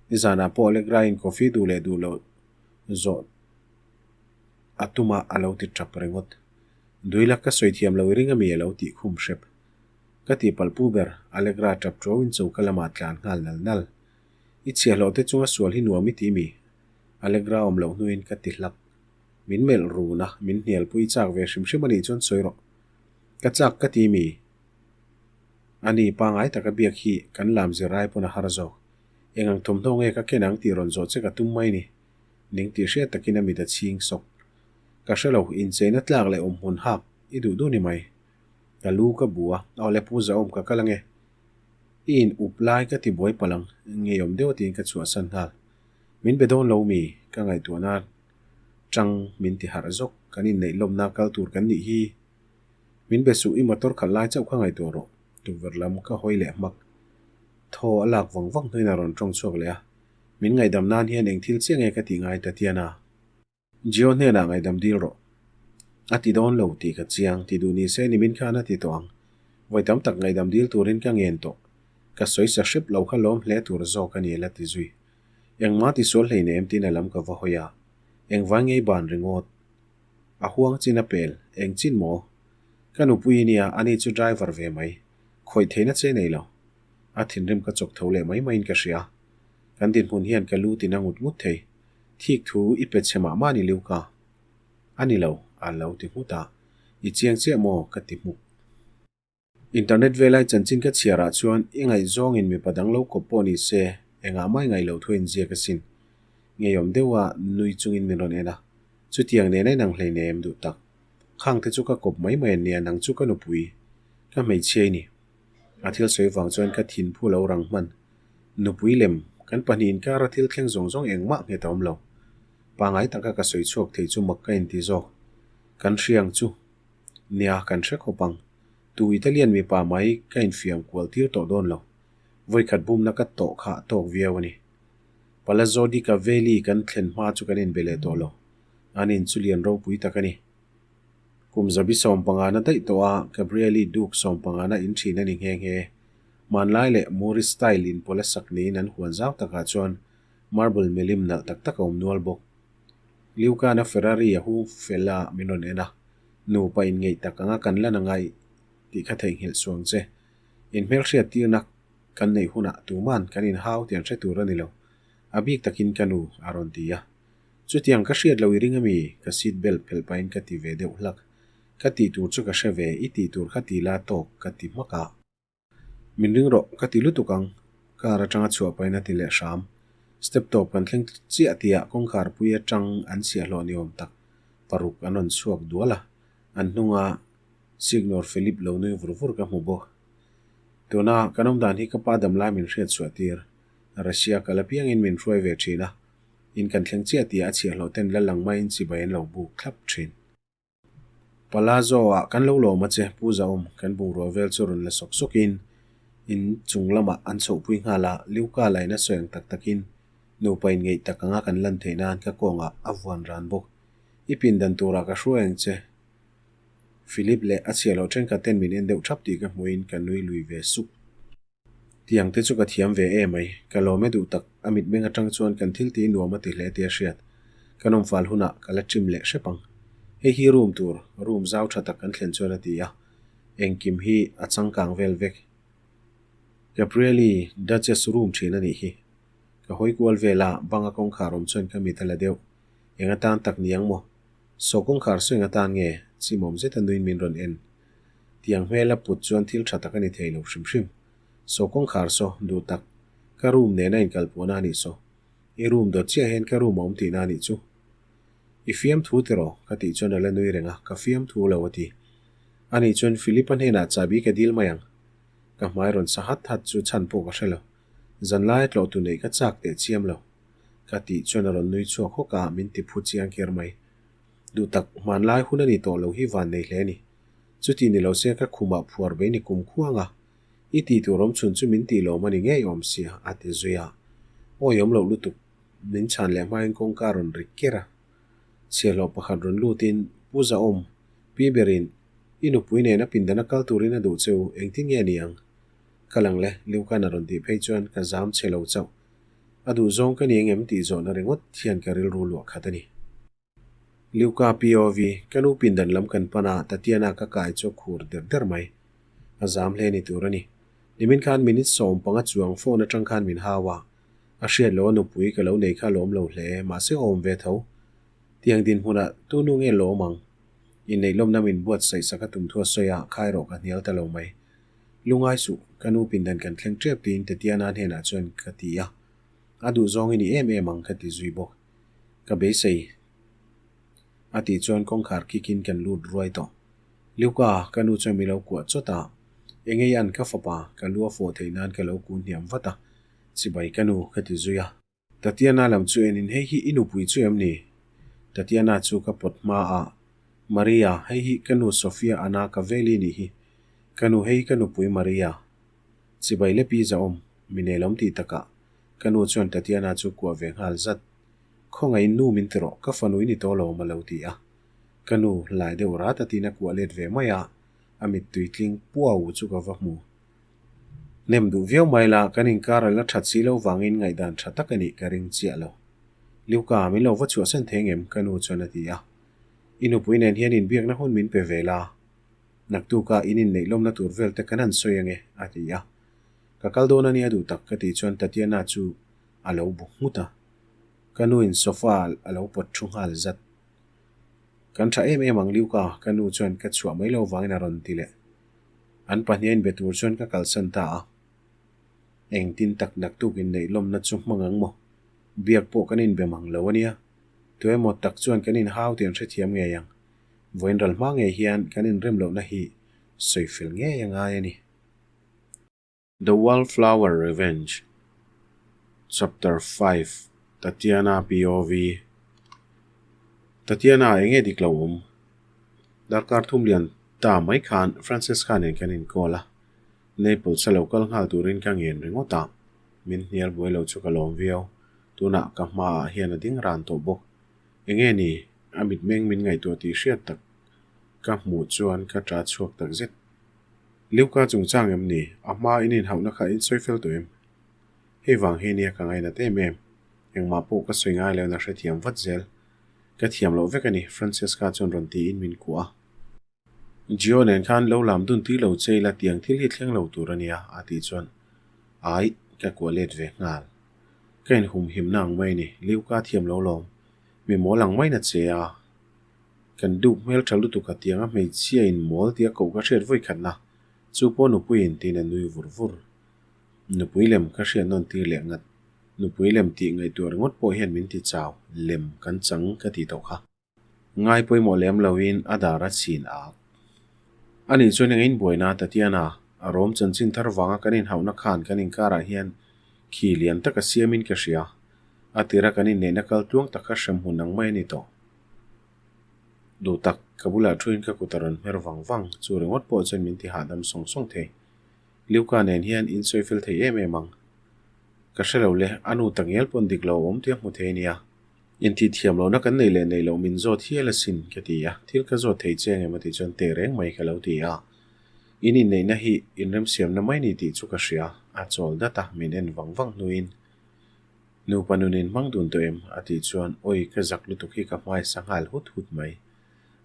Nizanah pawh Allegra in coffee duh leh duh loh zawh a tum a a lo ti tap ringawt. Duila ka sawi thiam lo i ring ami a lo tih khum hrep. Ka tihpalh pu ber Allegra tap tuau in choka lamah tlan nghal nal nal. I chhiahhlawh te chunga sual hi nuam i ti mi? Allegra awm loh hnuin ka ti hlak. Min melh run a, min hnialpui chak ve hrim hrim a nih chuan sawi rawh. Ka chak ka ti mi? Ani pangai taka biak hi kan lam zir ai pawn a har zawk. Eng ang thawmhnaw nge ka ken ang tih rawn zawh che ka tum mai ni. Ning tih hriat takin a mit a chhing sawk. Ka hre lo, incheina tlak leh awmhmun hak i duh duh ni mai. Ka lu ka bu a, awle pu Zahawm ka kal ange. I in up lai ka ti buai palh ang, ngeiawm deuh tiin ka chhuahsan nghal. Min be dawn lo mi, ka ngaihtuahna tang min ti harh zawk, kan inneih lawmna kal tur kan nih hi. Min be suh, i motor khalh lai chauh kha ngaihtuah rawh, tukverh lam ka hawi leh hmak. Thaw a lak vang vang hnuin a rawn tawng chhuak leh a, min ngaihdam nan hian eng thil chiah nge ka tih ngai Tatiana? Gio hnenah ngaihdam dil rawh. A ti dawn lo tih ka chiang, ti duh ni se nimin khan a ti tawh ang. Vawi tam tak ngaihdam dil turin ka ngen tawh. Ka sawi sa hrep lo kha lawm hle tur zawk a ni la ti zui. Engmah ti sual hlei nem tiin a lam ka va hawi a. Engvai ngei ban ringawt. A huang chin a pel, eng chin maw? Ka nupui i nia, ani chu driver ve mai. Khawih theihna che nei lo. A thinrim ka chawk tho leh mai maiin ka hria. Kan dinhmun hian ka lu tin a ngut ngut thei. Thik thu i pe chhe mah mah ni Liuka? A ni lo, a lo ti nghut a. I chiang chiah maw? ka ti hmuk. Internet velai chanchin ka chhiar ah chuan i ngaihzawngin mipa dang lo kawp pawh ni se, engah mai ngaih loh thu inziak asin. Ngeiawm deuha nui chungin min rawn en a. Chutiang nen a inang hleinem duh tak. Khang te chu ka kawp mai mai ania, nang chu ka nupui, ka hmeichhia i ni. A thil sawi vang chuan ka thin phu lo rang hman. Nupui lem, kan pahnih inkara thil thleng zawng zawng engmah nghet a awm lo. Pangai taka ka sawi chhuak thei chu mak ka inti zawk. Kan hriang chu. Nia, kan hre khawp ang. Tu Italian mipa mai ka infiam kual tir tawh dawn lo. Vawikhat bumna ka tawh kha tawk viau a ni. Palazzo di Cavelli kan thlen hma chu kan inbe leh tawh lo. An in chu lian ropui tak a ni. Kum zabi sawmpangana daih tawh a, Gabrieli Duke sawmpangana in thin a ni nghe nghe. Hmanlai leh Moorish style in pawla sak niin an huan zau takah chuan marble milim nalh tak tak a awm nual bawk. Liukana Ferrari a hung fel a min rawn en a, nupa inngeih tak anga kan lan angai tih kha theihnghilh suang che. Inhmelhriat tirna. Kan neih hunah tuman kan inhau tih an hre tur a ni lo. A bik takin ka nu, a rawn ti a. Chutiang ka hriat lo i ring ami? Ka seat belt phelh pahin ka ti ve deuh hlak. Ka tih tur chu ka hre ve, i tih tur kha ti la tawk ka ti hmak a. Min ring rawh, ka ti lutuk ang. Car atanga chhuah pahin a ti leh hram. Step tawp kan thleng chiah tihah kawngkhar pui atang an chhiahhlawh ni awm tak paruk an rawn chhuak dual a, an hnunga Signor Philip lo nui vur vur ka hmu bawk. Tuna kan awm dan hi ka pa damlai min hriat chhuah tir. Russia kal apiangin min hruai ve thin a, in kan thleng chiah tihah a chhiahhlawh ten la lang maiin chibai an lo buk thlap thin. Palazzo ah kan lo lawm a che, Pu Zaum, kan bungrua vel chu rawn la sawk sawkin in chung lamah an chhohpui nghal a, Liuka laina sawi ang tak takin nupa inngeih tak anga kan lan theih nan ka kawngah a vuan ran bawk. I pindan turah ka hruai ang che. Philip leh a chhiah loh thenkhat ten min en deuh thap tih ka hmuhin ka nui lui ve suk. Tiang te chu ka thiam ve em mai, ka lawm e duh tak, a mitmeng atang chuan kan thil tih nuam a ti hle tia hriat. Kan awmfal hunah ka la ṭim leh hrep ang. Hei hi room tur, room zau tha tak kan thlen chuan a ti a, engkim hi a changkang vel vek. Gabrielle-i Duchess room ṭhin a nih hi. Ka hawi kual vel a, banga kawngkhar awm chuan ka mit a la deuh. Eng atan tak ni ang maw? Saw kawngkhar saw eng atan nge? Chimawm zeta nuin min rawn en. Tiang hmel a put chuan thil tha tak a ni thei lo hrim hrim. Saw kawngkhar saw, duh tak. Ka room nena inkalpuahna a nih saw. I room dawt chiah hian ka room a awm tihna a nih chu. I fiamthu tiraw? Ka tih chuan a la nui reng a, ka fiamthu lo a ti. Ani chuan Philip-a hnenah chahbi ka dil mai ang. Ka hmai rawn sa hat hat chu chhan pawh ka hre lo. Zanlaia tlawhtu neih ka chak teh chiam lo. Ka tih chuan a rawn nui chhuak hawk a, min ti phu chiang kher mai. Duh tak, hmanlai hun a ni tawh lo hi van nei hle a ni. Chuti ni lo se ka khumah phuar bei ni kum khuang a, i tih tur awm chhun chu min tih lawm a ni ngei awm sia, a ti zui a. Awi awm loh lutuk, min chhan leh hmain kawngka rawn ri ker a. Chhiahhlawh pakhat rawn lutin, Pu Zahawm, Pi Berin, i nupui nen a pindan a kal turin a duh che u, engtin nge ni ang? Kal ang le, Liukan a rawn tih phei chuan ka zam che lo chauh. A duh zawng ka ni engem tih zawhna ringawt hian ka rilru luah khat a ni. Liuka POV, Ka nu pindan lam kan pan a, Tatiana ka kai chu a khur der der mai. A zam hle ni tur a ni. Nimin khan minute 15 chuang phone atang khan min hau a, a hriat loh a nupui ka lo nei kha lawm lo hle, mahse a awm ve tho. Tiang dinhmunah tu nu nge lawm ang? Inneih lawmna min buatsaih sak a tum thu a sawi a, khai rawh ka hnial ta lo mai. Lungai suh, ka nu pindan kan thleng tep tiin Tatiana hnenah chuan ka ti a. A duh zawng i ni em em ang ka ti zui bawk. Ka beisei a tih chuan kawngkhar kikin kan lut ruai tawh. Luka, ka nu chuan mi lo kuah chawt a, Engei an ka fapa, ka lu a fawh theih nan ka lo kun hniam vat a, chibai ka nu ka ti zui a. Tatiana lam chu enin hei hi i nupui chu em ni? Tatiana chu ka pawt hma a, Maria, hei hi ka nu Sofia Anna ka veli nih hi, ka nu hei ka nupui Maria. Chibai le pi zahawm, mi nelawm tih takah Ka nu chuan Tatiana chu kuah ve nghal zat. Khawngaihin nu min ti rawh, ka fanu i ni tawh lo awm a lo ti a. Ka nu lai deuh rat a tiin a kuah let ve mai a, a mittui tling puau chu ka va hmu. Hnem duh viau mai la, kan inkar a la that si lo vangin ngaihdan tha tak a nih ka ring chiah lo. Liuka, min lo va chhuahsan thei ngem? ka nu chuan a ti a. I nupui nen hian inbiakna hun min pe ve la. Naktuka in inneih lawmna tur vel te kan han sawi ange, a ti a. Ka kal dawn a nia duh tak ka tih chuan Tatiana chu a lo bu nghut a. Ka nuin sofa a lo pawt thu nghal zat. Kan tha em em ang Liuka, ka nu chuan ka chhuah mai lo vangin a rawn ti leh. An pahnih a inbe tur chuan ka kalsan ta a. Engtin tak naktuk inneih lawmna chu hmang ang maw? Biak pawh kan inbe mang lo a nia. Tuemaw tak chuan kan inhau tih an hrethiam ngei ang. Vawiin ral hma ngei hian kan inrem lohna hi sawi fel ngei a ngai a ni. The Wallflower Revenge Chapter 5 Tatiana POV Tatiana eng nge dik lo awm? Darkar thum lian ta mai khan Francesca nen kan inkawl a, Naples a lo kal nghal turin ka ngen ringawt a, min hnial buai lo chu ka lawm viau. Tunah ka hmaah hian a ding ran tawh bawk. Eng nge ni? A mitmeng min ngaihtuah tih hriat tak ka hmuh chuan ka ṭah chhuak tak zet. Liuka chungchang em ni? A hma in inhauhna kha in sawi fel tawh em? Hei vang hi nia ka ngainat em em. Engmah pawh ka sawi ngai loin a hrethiam vat zel. Ka thiam loh vek a ni, Francesca chuan rawn tiin min kuah a. Gio nen khan lo lam dun tui lo che ila tiang thil hi thleng lo tur a nia, a tih chuan. Aih, ka kuah let ve nghal. Ka inhumhimna ang mai ni, Liuka thiam lo lawm. Mi mawl ang mai na che a. Kan duk hmel tha lutuk a tiang a hmeichhia in mawl tia koh ka hriat vawi khatna chu pawh nupui in tiin a nui vur vur. Nupui lem ka hriat nawn tir leh ngat. Nupui lem tih ngaihtuah ringawt pawh hian min ti chau, lem kan chang ka tih tawh kha. Ngai pawimawh lem loin a dar a chhin ak. Ani chuan eng inbuaina Tatiana, a rawm chanchin thar vanga kan inhauhna khan kan inkarah hian khi lian tak a siamin ka hria. A tira kan inneihna kal tluang tak kha hremhmun ang mai a ni tawh. Duh tak, ka bulah thuin ka kut a rawn hmer vang vang, chu ringawt pawh chuan min ti hahdam sawng sawng thei. Liuka nen hian in sawi fel thei em em ang. Ka hre lo le, a nu takngial pawn dik lo a awm tia hmu thei a nia. Intih thiam lohna kan nei leh nei loh min zawt hial asin ka ti a, thil ka zawt thei che engemaw tih chuan teh reng mai ka lo ti a. In inneihna hi inremsiamna mai ni tih chu ka hria, a chawl dat a, min en vang vang hnuin Nupa nun in hmang dun tawh em? a tih chuan awi ka zak lutuk hi ka hmai sa nghal hut hut mai.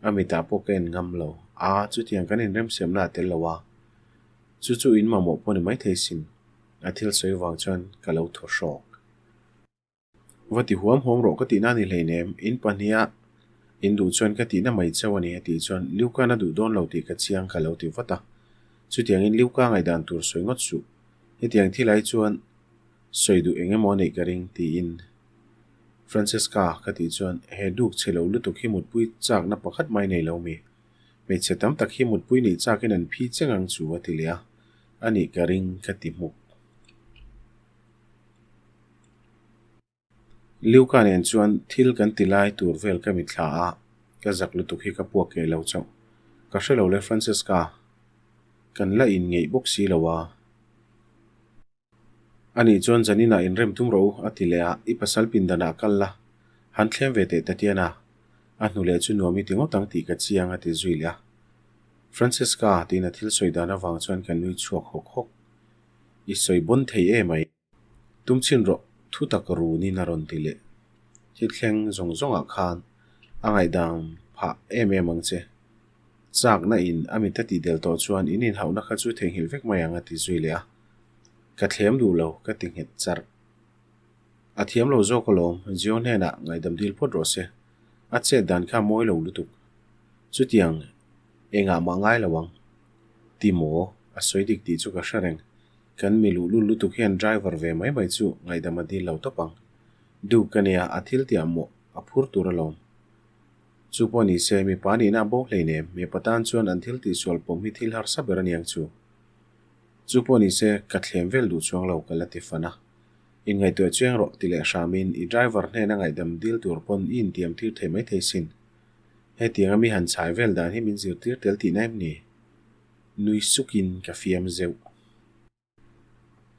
A mitah pawh ka en ngam lo, a chutiang kan inremsiamna a tel lo a, chu chu in mamawh pawh ni maithei sin, a thil sawi vang chuan ka lo thaw hrawk. Va ti huam huam rawh ka tihna a ni hleinem, in pahniha in duh chuan ka tihna mai chauh a ni a tih chuan Liukan a duh dawn lo tih ka chiang ka lo ti vat a. Chutiangin Liuka ngaihdan tur sawi ngawt suh. Hetiang thil ai chuan sawi duh eng emaw a neih ka ring tiin Francesca ka tih chuan he duk chhe lo lutuk hi mutpui chakna pakhat mai nei lo mi. Hmeichhe tam tak hi mutpui neih chakin an phi cheng ang chu a ti leh a, a nih ka ring ka ti hmuk. Liuka nen chuan thil kan ti lai tur vel ka mitthla a, ka zak lutuk hi ka puak keh lo chauh. Ka hre lo le Francesca, kan la inngeih bawk si lo a. Ani chuan Janina inrem tum rawh u a ti leh a, i pasal pindanah kal la, han thlem ve teh Tatiana, a hnu leh chu nuam i ti ngawt ang tih ka chiang a ti zui leh a. Francesca tiin a thil sawi dan avang chuan ka nui chhuak hawk hawk. I sawi bawn thei em ai. Tum chhin rawh, thu tak runin a rawn ti leh. Thil thleng zawng zawngah khan a ngaihdam phah em em ang che. Chakna in a mit a tih del tawh chuan in inhauhna kha chu theihnghilh vek mai ang a ti zui leh a. Ka thlem duh lo, ka ti nghet charh. A thiam lo zawk alawm, Gio hnenah ngaihdam dil phawt rawh se. A chet dan kha mawi lo lutuk. Chutiang engah mah ngai lo ang. Ti maw? A sawi dik tih chu ka hre reng. Kan mi luhlul lutuk hian driver ve mai mai chu ngaihdam a dil lo tawp ang. Duke ka nia, a thil tiah mawh a phur tur alawm. Chu pawh ni se, mipa nihna a bo hleinem, mipa tan chuan an thil tihsual pawm hi thil harsa ber a niang chu. Chu pawh ni se, ka thlem vel duh chuang lo ka la ti fan a. Inngaihtuah chiang rawh ti leh hramin i driver hnena ngaihdam dil tur pawn i intiam tir thei maithei sin. Hetianga mi han chhai vel dan hi min zirtir tel tihna em ni? Nui sukin ka fiam zeuh.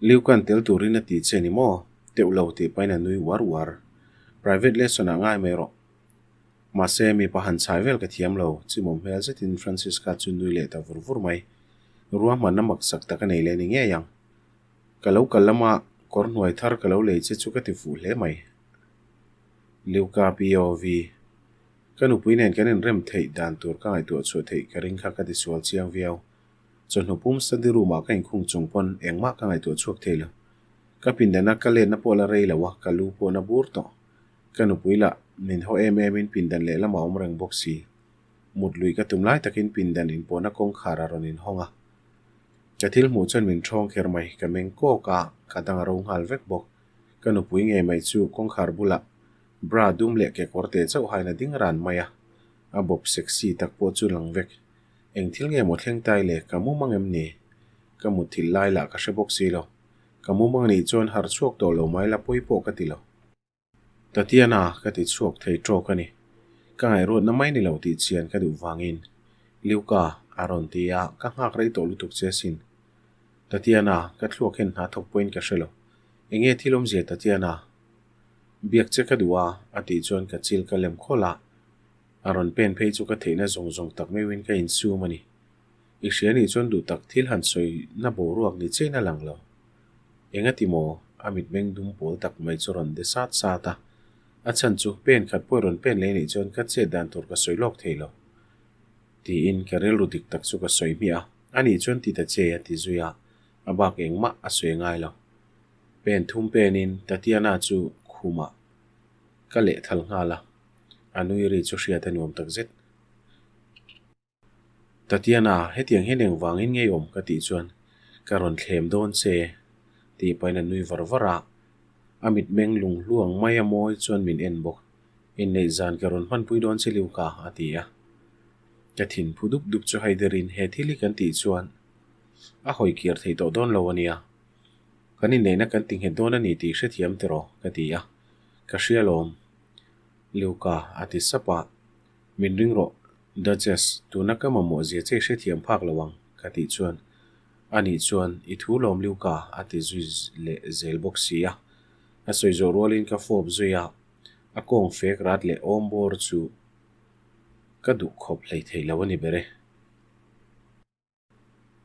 Liukan tel turin a ti che ni maw? Teuh lo tih pahin a nui uar uar. Private lesson ah ngai mai rawh. Mahse, mipa han chhai vel ka thiam lo, chimawm hmel zetin Francisca chu nui leh ta vur vur mai. Ruahmanna maksak tak a nei leh ni ngei ang. Ka lo kal lama kawr hnuai thar ka lo lei che chu ka ti fuh hle mai. Liuka POV. Ka nupui nen kan inrem theih dan tur ka ngaihtuah chhuah theih ka ring kha ka tisual chiang viau. Chawhnu pum study room ah ka inkhung chung pawn engmah ka ngaihtuah chhuak thei lo. Ka pindana ka letna pawh la rei lo a, ka lu pawh na bur tawh. Ka nupui lah min haw em em in pindan lehlam a awm reng bawk si. Mut lui ka tum lai takin pindan inpawhna kawngkhar a rawn inhawng a. Ka thil hmuh chuan min ṭhawng kher mai, ka meng kawk a, ka dang a ro nghal vek bawk. Ka nupui ngei mai chu kawngkhar bulah Bra dum leh kekawr te chauh hain a ding ran mai a, a bawp sexy tak pawh chu lang vek. Eng thil nge maw thleng tai le, ka mum ang em ni? Ka mut thil lai lah ka hre bawk si lo. Ka mum ang nih chuan harh chhuak tawh lo mai la pawi pawh ka ti lo. Tatiana, ka ti chhuak thei tawk a ni. Ka ngaihruatna mai ni lo tih chian ka duh vangin. Liuka, a rawn ti a, ka nghak rei tawh lutuk che asin. Tatiana, ka thluak hian hna thawk pawhin ka hre lo. Eng nge thil awmzia Tatiana? Biak che ka duh a, a tih chuan ka chil ka lem khawlh a. A rawn pen phei chu ka theihna zawng zawng tak meuhin ka insum a ni. I hria nih chuan duh tak thil han sawi na boruak ni chein a lang lo. Engati maw? A mitmeng dum pawl tak mai chu rawn de sat sat a. A chhan chu pen khat pawh i rawn pen leh nih chuan ka chet dan tur ka sawi lawk thei lo. Tiin ka rilru dik tak chu ka sawi hmiah a. Ani chuan ti ta che a ti zui a, a bak engmah a sawi ngai lo. Pen thum penin Tatiana chu khumah ka lehthal nghal a, a nui ri chu hriat a nuam takzet. Tatiana, hetiang hian engvangin ngei awm ka tih chuan ka rawn thlem dawn che tih pahin a nui var var a, a mitmeng lunghluang mai a mawi chuan min en bawk. Inneih zan ka rawn hmanpui dawn che Luca a ti a. Ka thin phu dup dup chu haiderin he thil hi kan tih chuan a hawi kir thei tawh dawn lo a nia. Kan inneihna kan ti nghet dawn a ni tih hrethiam tiraw ka ti a. Ka hria lawm Luca a ti sap a. Min ring rawh Duchess, tuna ka mamawh zia che i hrethiam phak lo ang ka tih chuan anih chuan i thu lawm Luca a ti zui leh zel bawk si a. A sawi zawh rualin ka fawp zui a. A kawng fek rat leh awm bawr chu ka duh khawp hlei thei lo a ni ber e.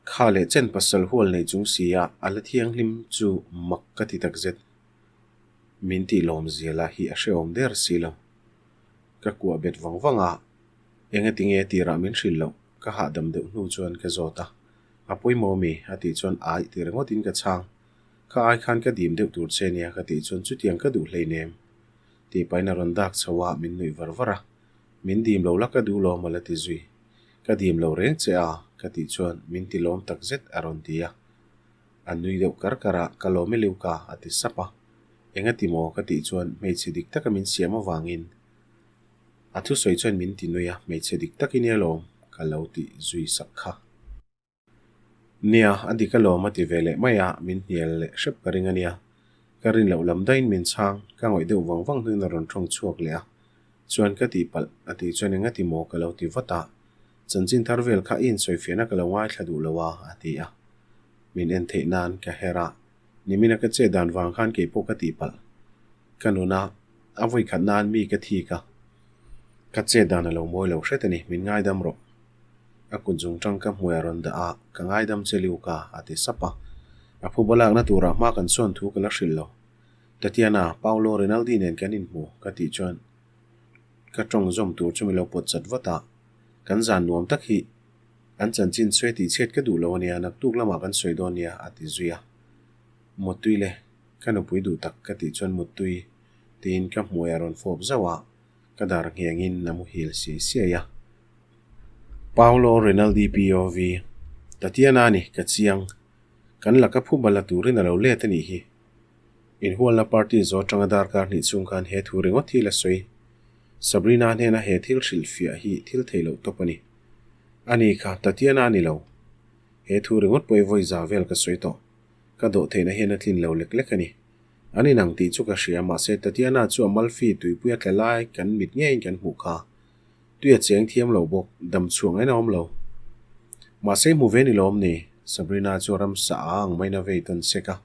Kha leh chen pasal hual nei chung si a a la thianghlim chu mak ka ti takzet. Min tih lawm zia lah hi a hrehawm der si lo. Ka kuah bet vang vang a, engati nge tirah min hrilh loh ka hahdam deuh hnu chuan ka zawt a. A pawimawh mi? a tih chuan aih ti ringawtin ka chhang. Kha ai khan ka dim deuh tur che nia ka tih chuan chutiang ka duh hleinem tih pahin a rawn dak chho a, min nuih var var a. Min dim lo la ka duh lawm a la ti zui. Ka dim lo reng che a ka tih chuan min ti lawm tak zet a rawn ti a. A nui deuh kar kar a, ka lawm i liu ka a ti sap a. Enga ti maw ka tih chuan hmeichhe dik taka min siam avangin a thusawi chuan min ti nui a, hmeichhe dik tak i nia lawm ka lo tih zui sak kha. Nia, a dik alawm a ti ve leh mai a, min hnial leh hrep ka ring a nia. Ka rin loh lam daiin min chhang, ka ngawih deuh vang vang hnuin a rawn tawng chhuak leh a. Chuan ka tih palh, a tih chuan enga ti maw ka lo ti vat a. Chanchin thar vel kha i insawifiahna ka lo ngaithla duh lo a, a ti a. Min en theih nan ka her a, nimina ka chet dan vang khan keipawh ka tih palh. Ka nun a, a vawikhat nan mi ka thik a. Ka chet dan a lo mawi lo hret a ni, min ngaidam rawh. A kut zung tang ka hmuai a rawn dah a, Ka ngaidam che Luca, a ti sap a. A phuba lakna turah hma kan sawn thu ka la hrilh lo. Tatiana, Paolo Rinaldi nen kan inhmu, ka tih chuan ka tawng zawm tur chu min lo pawt chat vat a. Kan zan nuam tak hi an chanchin sawi tih chhiat ka duh lo a nia, naktuk lamah kan sawi dawn nia, a ti zui a. Muttui le, ka nupui duh tak, ka tih chuan muttui tiin ka hmuai a rawn fawp zauh a. Ka dar nghengin a muhil siai siai a. Paolo Rinaldi POV, Tatiana ni, ka chiang. Kan laka phuba la turin a lo let a nih hi. Inhualna party zawh atanga darkar hnih chhung khan he thu ringawt hi la sawi. Sabrina hnena he thil hrilhfiah hi thil thei loh tawp a ni. Ani kha Tatiana a ni lo. He thu ringawt pawh i vawi za vel ka sawi tawh. Ka dawh theihna hian a tlin lo lek lek a ni. An inang tih chu ka hria, mahse Tatiana chu a Malfi tuipuia tla lai kan mit ngeiin kan hmuh kha. Tui a cheng thiam lo bawk, dam chhuah ngaina awm lo. Mahse i hmu ve ni lawm ni? Sabrina chu ramsa a ang maiin a vei tawn sek a.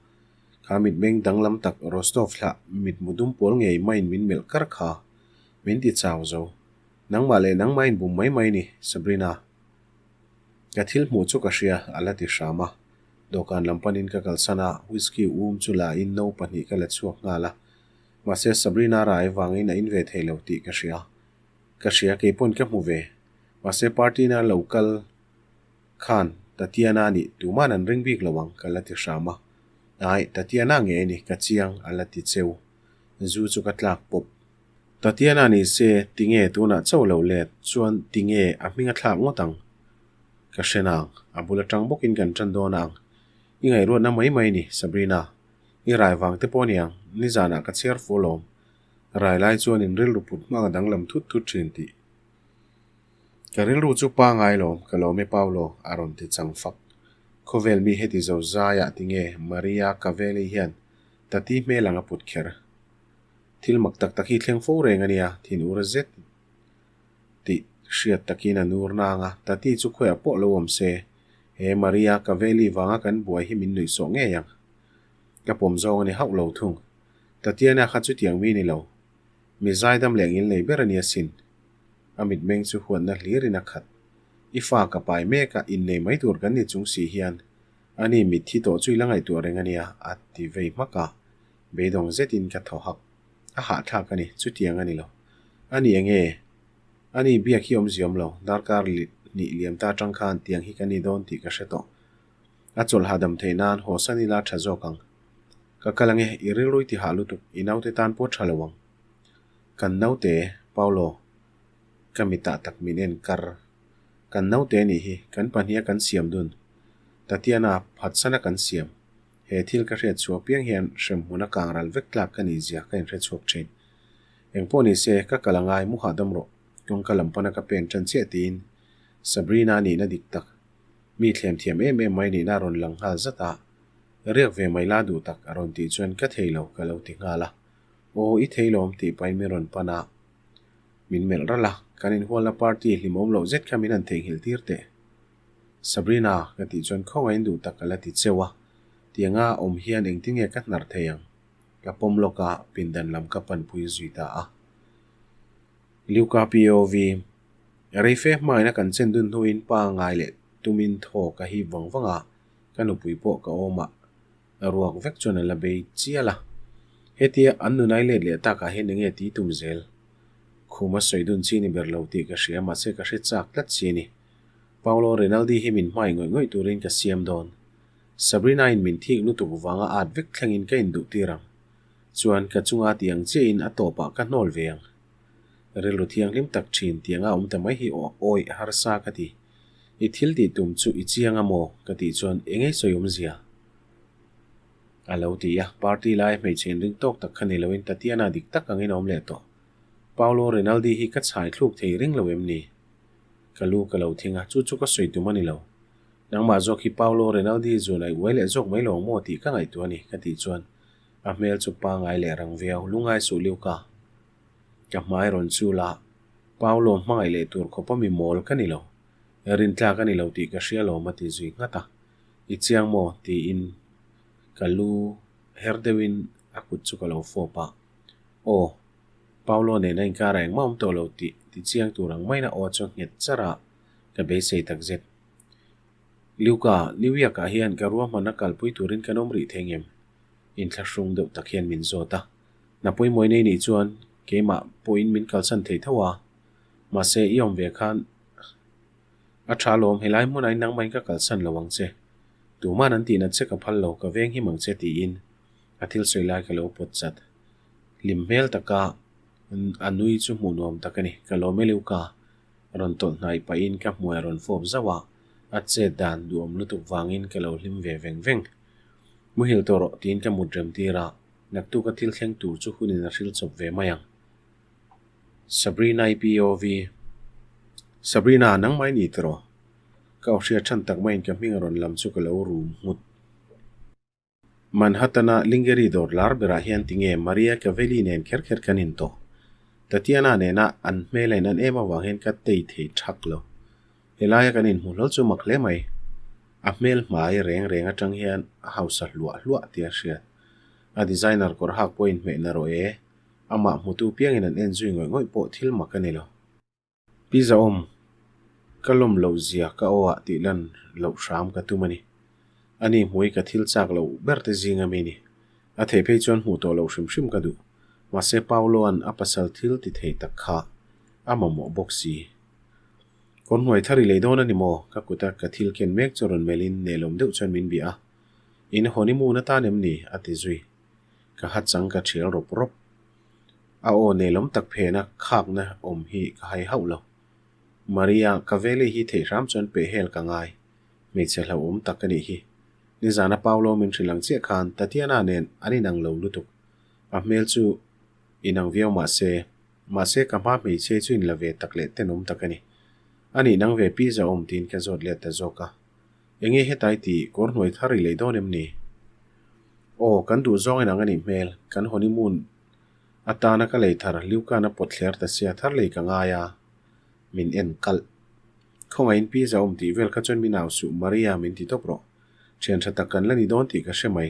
Kha mitmeng danglam tak Rostov thlah mitmu dum pawl ngei maiin min melh kar kha. Min ti chau zo. Nangmah leh nangmah in bum mai mai ni, Sabrina. Ka thil hmuh chu ka hria, a la ti hram a. Dawhkan lam panin ka kalsan a, whisky um chu la in no pahnih ka la chhuak nghal a. Mahse Sabrina rai vangin a in ve thei lo tih ka hria. Ka hria keipawn ka hmu ve. Mahse party na lo kal khan Tatiana nih tuman an ring bik lo ang ka la ti hram a. Aih, Tatiana nge ni ka chiang a la ti cheu. Zu chu ka tlak pawp. Tatiana ni se tinge tunah chauh lo let chuan tinge a hming a thlak ngawt ang. Ka hre nang, a bul atang bawkin kan tan dawn ang. I ngaihruatna mai mai ni, Sabrina. I rai vang te pawh aniang, nizanah ka chhiar fu alawm. Rai lai chuan in rilru put hmang a danglam thut thut thin tih. Ka rilru chu pa ngai lawm, ka lawm e Paolo, a rawn ti chang fak. Khawvel mi heti zo zaiah tinge Maria Cavelli hian Tati hmel ang a put kher. Thil mak tak tak hi thleng fo reng ania, thin ur zet. Tih hriat takin a nur nang a, Tati chu khawiah pawh lo awm se, he Maria Cavelli vanga kan buai hi min nuih sawh ngei ang. Ka pawm zawng a ni hauh lo thung. Tatiana kha chutiang mi ni lo. Mi zaidam leh ngil nei ber a nia sin. A mitmeng chu huatna hlirin a khat. I fa ka pai mek a, innei mai tur kan ni chung si hian ani mitthi tawh chu i la ngaihtuah reng a nia, a ti vei hmak a. Beidawng zetin ka thaw hak. A hahthlak a ni, chutiang a ni lo. A ni enge? A ni biak hi awmzia awm lo, darkar hnih liam ta atang khan tiang hi ka ni dawn tih ka hre tawh. A chawlh hahdam theih nan haw san ila tha zawk ang. Ka kal ange, i rilru i ti hah lutuk, i naute tan pawh tha lo ang. Kan naute, Paolo, ka mitah tak min en kar. Kan naute nih hi, kan pahniha kan siam dun. Tatiana, phatsana kan siam. He thil ka hriat chhuah piang hian hremhmuna kang ral vek tlak ka nih zia ka inhre chhuak thin. Engpawh ni se, ka kal angai mu hahdam rawh, kawngka lam pana ka pen tan chiah tiin Sabrina nihna dik tak, mi thlem thiam em em mai nihna a rawn lang nghal zat a, Riak ve mai la duh tak a rawn tih chuan ka thei lo ka lo ti nghal a, Aw i thei lawm tih pahin min rawn pan a, min melh ralh a, kan inhualna party hlimawm loh zet kha min han theihnghilh tir teh. Sabrina, ka tih chuan khawngaih in duh tak ka la ti cheu a, tianga awm hian engtin nge ka hnar thei ang? Ka pawm lawk a, pindan lam ka panpui zui ta a. Luca POV, Reife hmaina kan chen dun hnuin pa ngai leh tumin thaw ka hip vang vang a, ka nupui pawh ka awm a, ruak vek chuan a la bei chial a. Hetia an nunai let leh takah hian enge ti tum zel? Khuma sawi dun chi ni ber lo tih ka hria mahse ka hre chak tlat si a ni. Paolo Rinaldi hi min hmai ngawih ngawih turin ka siam dawn. Sabrina-in min thik lutuk vanga at vek thlengin ka induh tir ang. Chuan ka chunga ti ang chiahin a tawpah ka hnawl ve ang. Rilru thianghlim tak thin tianga awm ta mai hi awi harsa ka ti. I thil tih tum chu i chiang a maw? ka tih chuan engei sawi awmzia? A lo ti a, party lai hmeichhe inring tawk tak kha ni loin Tatiana dik tak angin a awm leh tawh. Paolo Rinaldi hi ka chhai thluk thei ring lo em ni? Ka lu ka lo thing a, chu chu ka sawi tum a ni lo. Nangmah zawk hi Paolo Rinaldi zun aih uai leh zawk mai lo maw tih ka ngaihtuah a ni, ka tih chuan a hmel chu pangai leh rang viau, lungai suh liu ka. Ka hmai rawn chul a, Paolo hmangaih leh tur khawpa mi mawl ka ni lo, rintlak a ni lo tih ka hria lawm a ti zui nghat a, I chiang maw? tiin ka lu her deuhin a kut chu ka lo fawp a, Aw. Paolo nen a inkar a engmah awm tawh lo tih ti chiang tur ang maina aw chu nghet char a, ka beisei takzet. Luca, New York-ah hian ka ruahmanna kalpui turin kan awm rih thei ngem? Inthlahrung deuh tak hian min zawt a. Hna pawimawih nei nih chuan keimah pawhin min kalsan thei tho a, mahse i awm ve khan a tha lawm, helai hmunah in nangmahin ka kalsan lo ang che. Tuman an tihna che ka phal lo, ka veng him ang che tiin a thil sawi lai ka lo pawt chat. Hlim hmel taka a nui chu hmuh nuam tak a ni. Ka lawm e Luca, rawn tawlh hnaih pahin ka hmuai rawn fawp zauh a, a chet dan duhawm lutuk vangin ka lo hlim ve veng veng. Muhil tawh rawh tiin ka mut rem tir a, naktuk a thil thleng tur chu hunin a hril chawp ve mai ang. Sabrina i POV Sabrina, nangmah i ni tiraw? Ka aw hriat than tak maiin ka hming a rawn lam chu ka lo rum nghut. Manhattan-a Lingeri dawr lar berah hian tinge Maria Cavelli nen kher kher kan intawh? Tatiana nena an hmel a inan em avang hian ka tei thei thak lo. Helaia kan inhmu hlawl chu mak hle mai. A hmel hmai reng reng atang hian a hausa hluah hluah tih a hriat. A designer kawr hak pawh inhmeh na rawh e. Amah hmutu piangin an en zui ngawih ngawih pawh thil mak a ni lo. Pi Zahawm, ka lawm loh zia ka aw ah tih lan loh hram ka tum a ni. Ani hmui ka thil chak loh ber te zing ami ni. A theih phei chuan hmuh tawh loh hrim hrim ka duh. Mahse Paulo-a'n a pasal thil ti thei tak kha a mamawh bawk si. Kawr hnuai thar i lei dawn a ni maw? Ka kuta ka thil ken mek chu rawn melhin nelawm deuh chuan min bia a. In honeymoon atan em ni? a ti zui. Ka ha chang ka thial rawp rawp. A aw nelawm tak phena khakna awm hi ka hai hauh lo. Maria, ka veli hi theih hram chuan peh hel ka ngai. Hmeichhe hlauhawm tak ka nih hi. Nizana Paolo min hrilh ang chiah khan Tatiana nen an inang lo lutuk. A hmel chu inang viau mah se, mahse ka hma hmeichhe chu inla ve tak leh tenawm tak a ni. A nih nang ve pi zahawm tiin ka zawt let ta zawk a. Enge hetai tih kawr hnuai thar i lei dawn em ni? Aw, kan duh zawng inang a nih hmel, kan honeymoon atana ka lei thar Liukan a pawt thler ta sia thar lei ka ngai a, min en kalh. Khawngaihin pi zahawm tih vel kha chuan min au suh Maria min ti tawp rawh. Thian tha tak kan la ni dawn tih ka hre mai.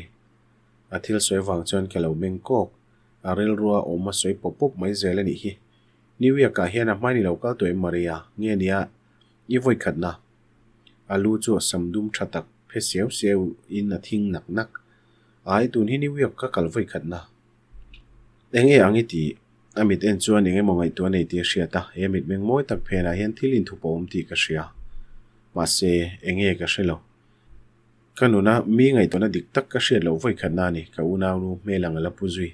A thil sawi vang chuan ka lo meng kawk, a rilrua awm a sawi pawp pawp mai zel a nih hi. New York-ah hian a hmai ni lo kal tawh em Maria? Nge nia i vawi khatna? A lu chu a sam dum tha tak phe siau siau in a thing nak nak. Ai, tun hi New York ka kal vawi khatna. Eng nge ang i tih? A mit en chuan eng emaw ngaihtuah nei tih a hriat a, he mitmeng mawi tak phenah hian thil inthup a awm tih ka hria. Mahse, eng nge ka hre lo. Ka nuna mi ngaihtuahna dik tak ka hriat loh vawikhatna a ni, ka unaunu hmel ang a la pu zui.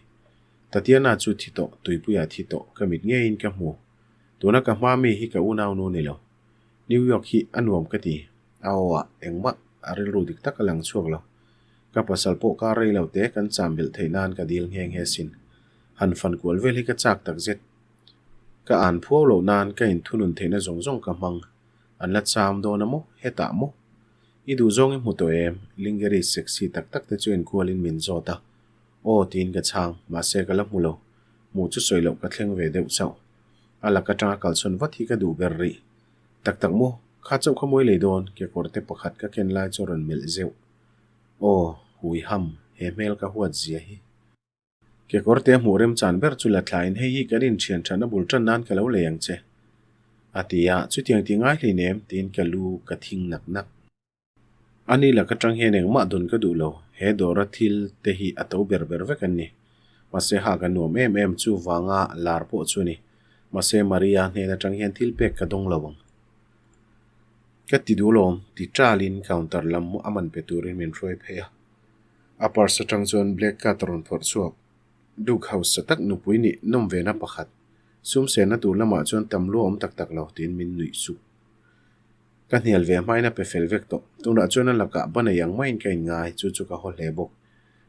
Tatiana chu thi tawh, tuipuiah thi tawh, ka mit ngeiin ka hmu. Tuna ka hma mi hi ka unaunu ni lo. New York hi a nuam ka ti. A aw ah engmah a rilru dik tak a lang chhuak lo. Ka pasal pawh kar rei lo te kan cham belh theih nan ka dil nghe nghe sin. Han fan kual vel hi ka chak tak zet. Ka an phuau loh nan ka inthunun theihna zawng zawng ka hmang. An la cham dawn a maw? Hetah maw? I duh zawng i hmu tawh em? Lingerie sexy tak tak te chu enkualin min zawt a. Aw tiin ka chhang, mahse ka la hmu lo. Hmuh chu sawi loh ka thleng ve deuh chauh. A lak atanga kalchhawn vat hi ka duh ber rih. Tak tak maw? Kha chauh kha mawi lei dawn, kekawr te pakhat ka ken lai chu a rawn melh zeuh. Aw, hui ham, he hmel ka huat zia hi. Kekawr te hmuh remchan ber chu la thlain hei hi kan inthian thatna bul tan nan ka lo lei ang che. A ti a, chutiang ti ngai hleinem tiin ka lu ka thing nak nak. Ani lak atang hian engmah dawn ka duh lo, he dawra thil te hi a to ber ber vek an ni. Mahse ha ka nuam em em chu vanga lar pawh chu a ni. Mahse Maria hnen atang hian thil pek ka dawng lo ang. Ka ti duh lawm, ti talin counter lam a man pe turin min hruai phei a. A purse atang chuan black card a rawn phawrh chhuak. Duke hausa tak nupui nih nawm ve na pakhat. Sum senna tur lamah chuan tam lu a awm tak tak lo tiin min nuih suk. Ka hnial ve hmain a pe fel vek tawh. Tunah chuan a lakah ba nei ang maiin ka inngai, chu chu ka haw hle bawk.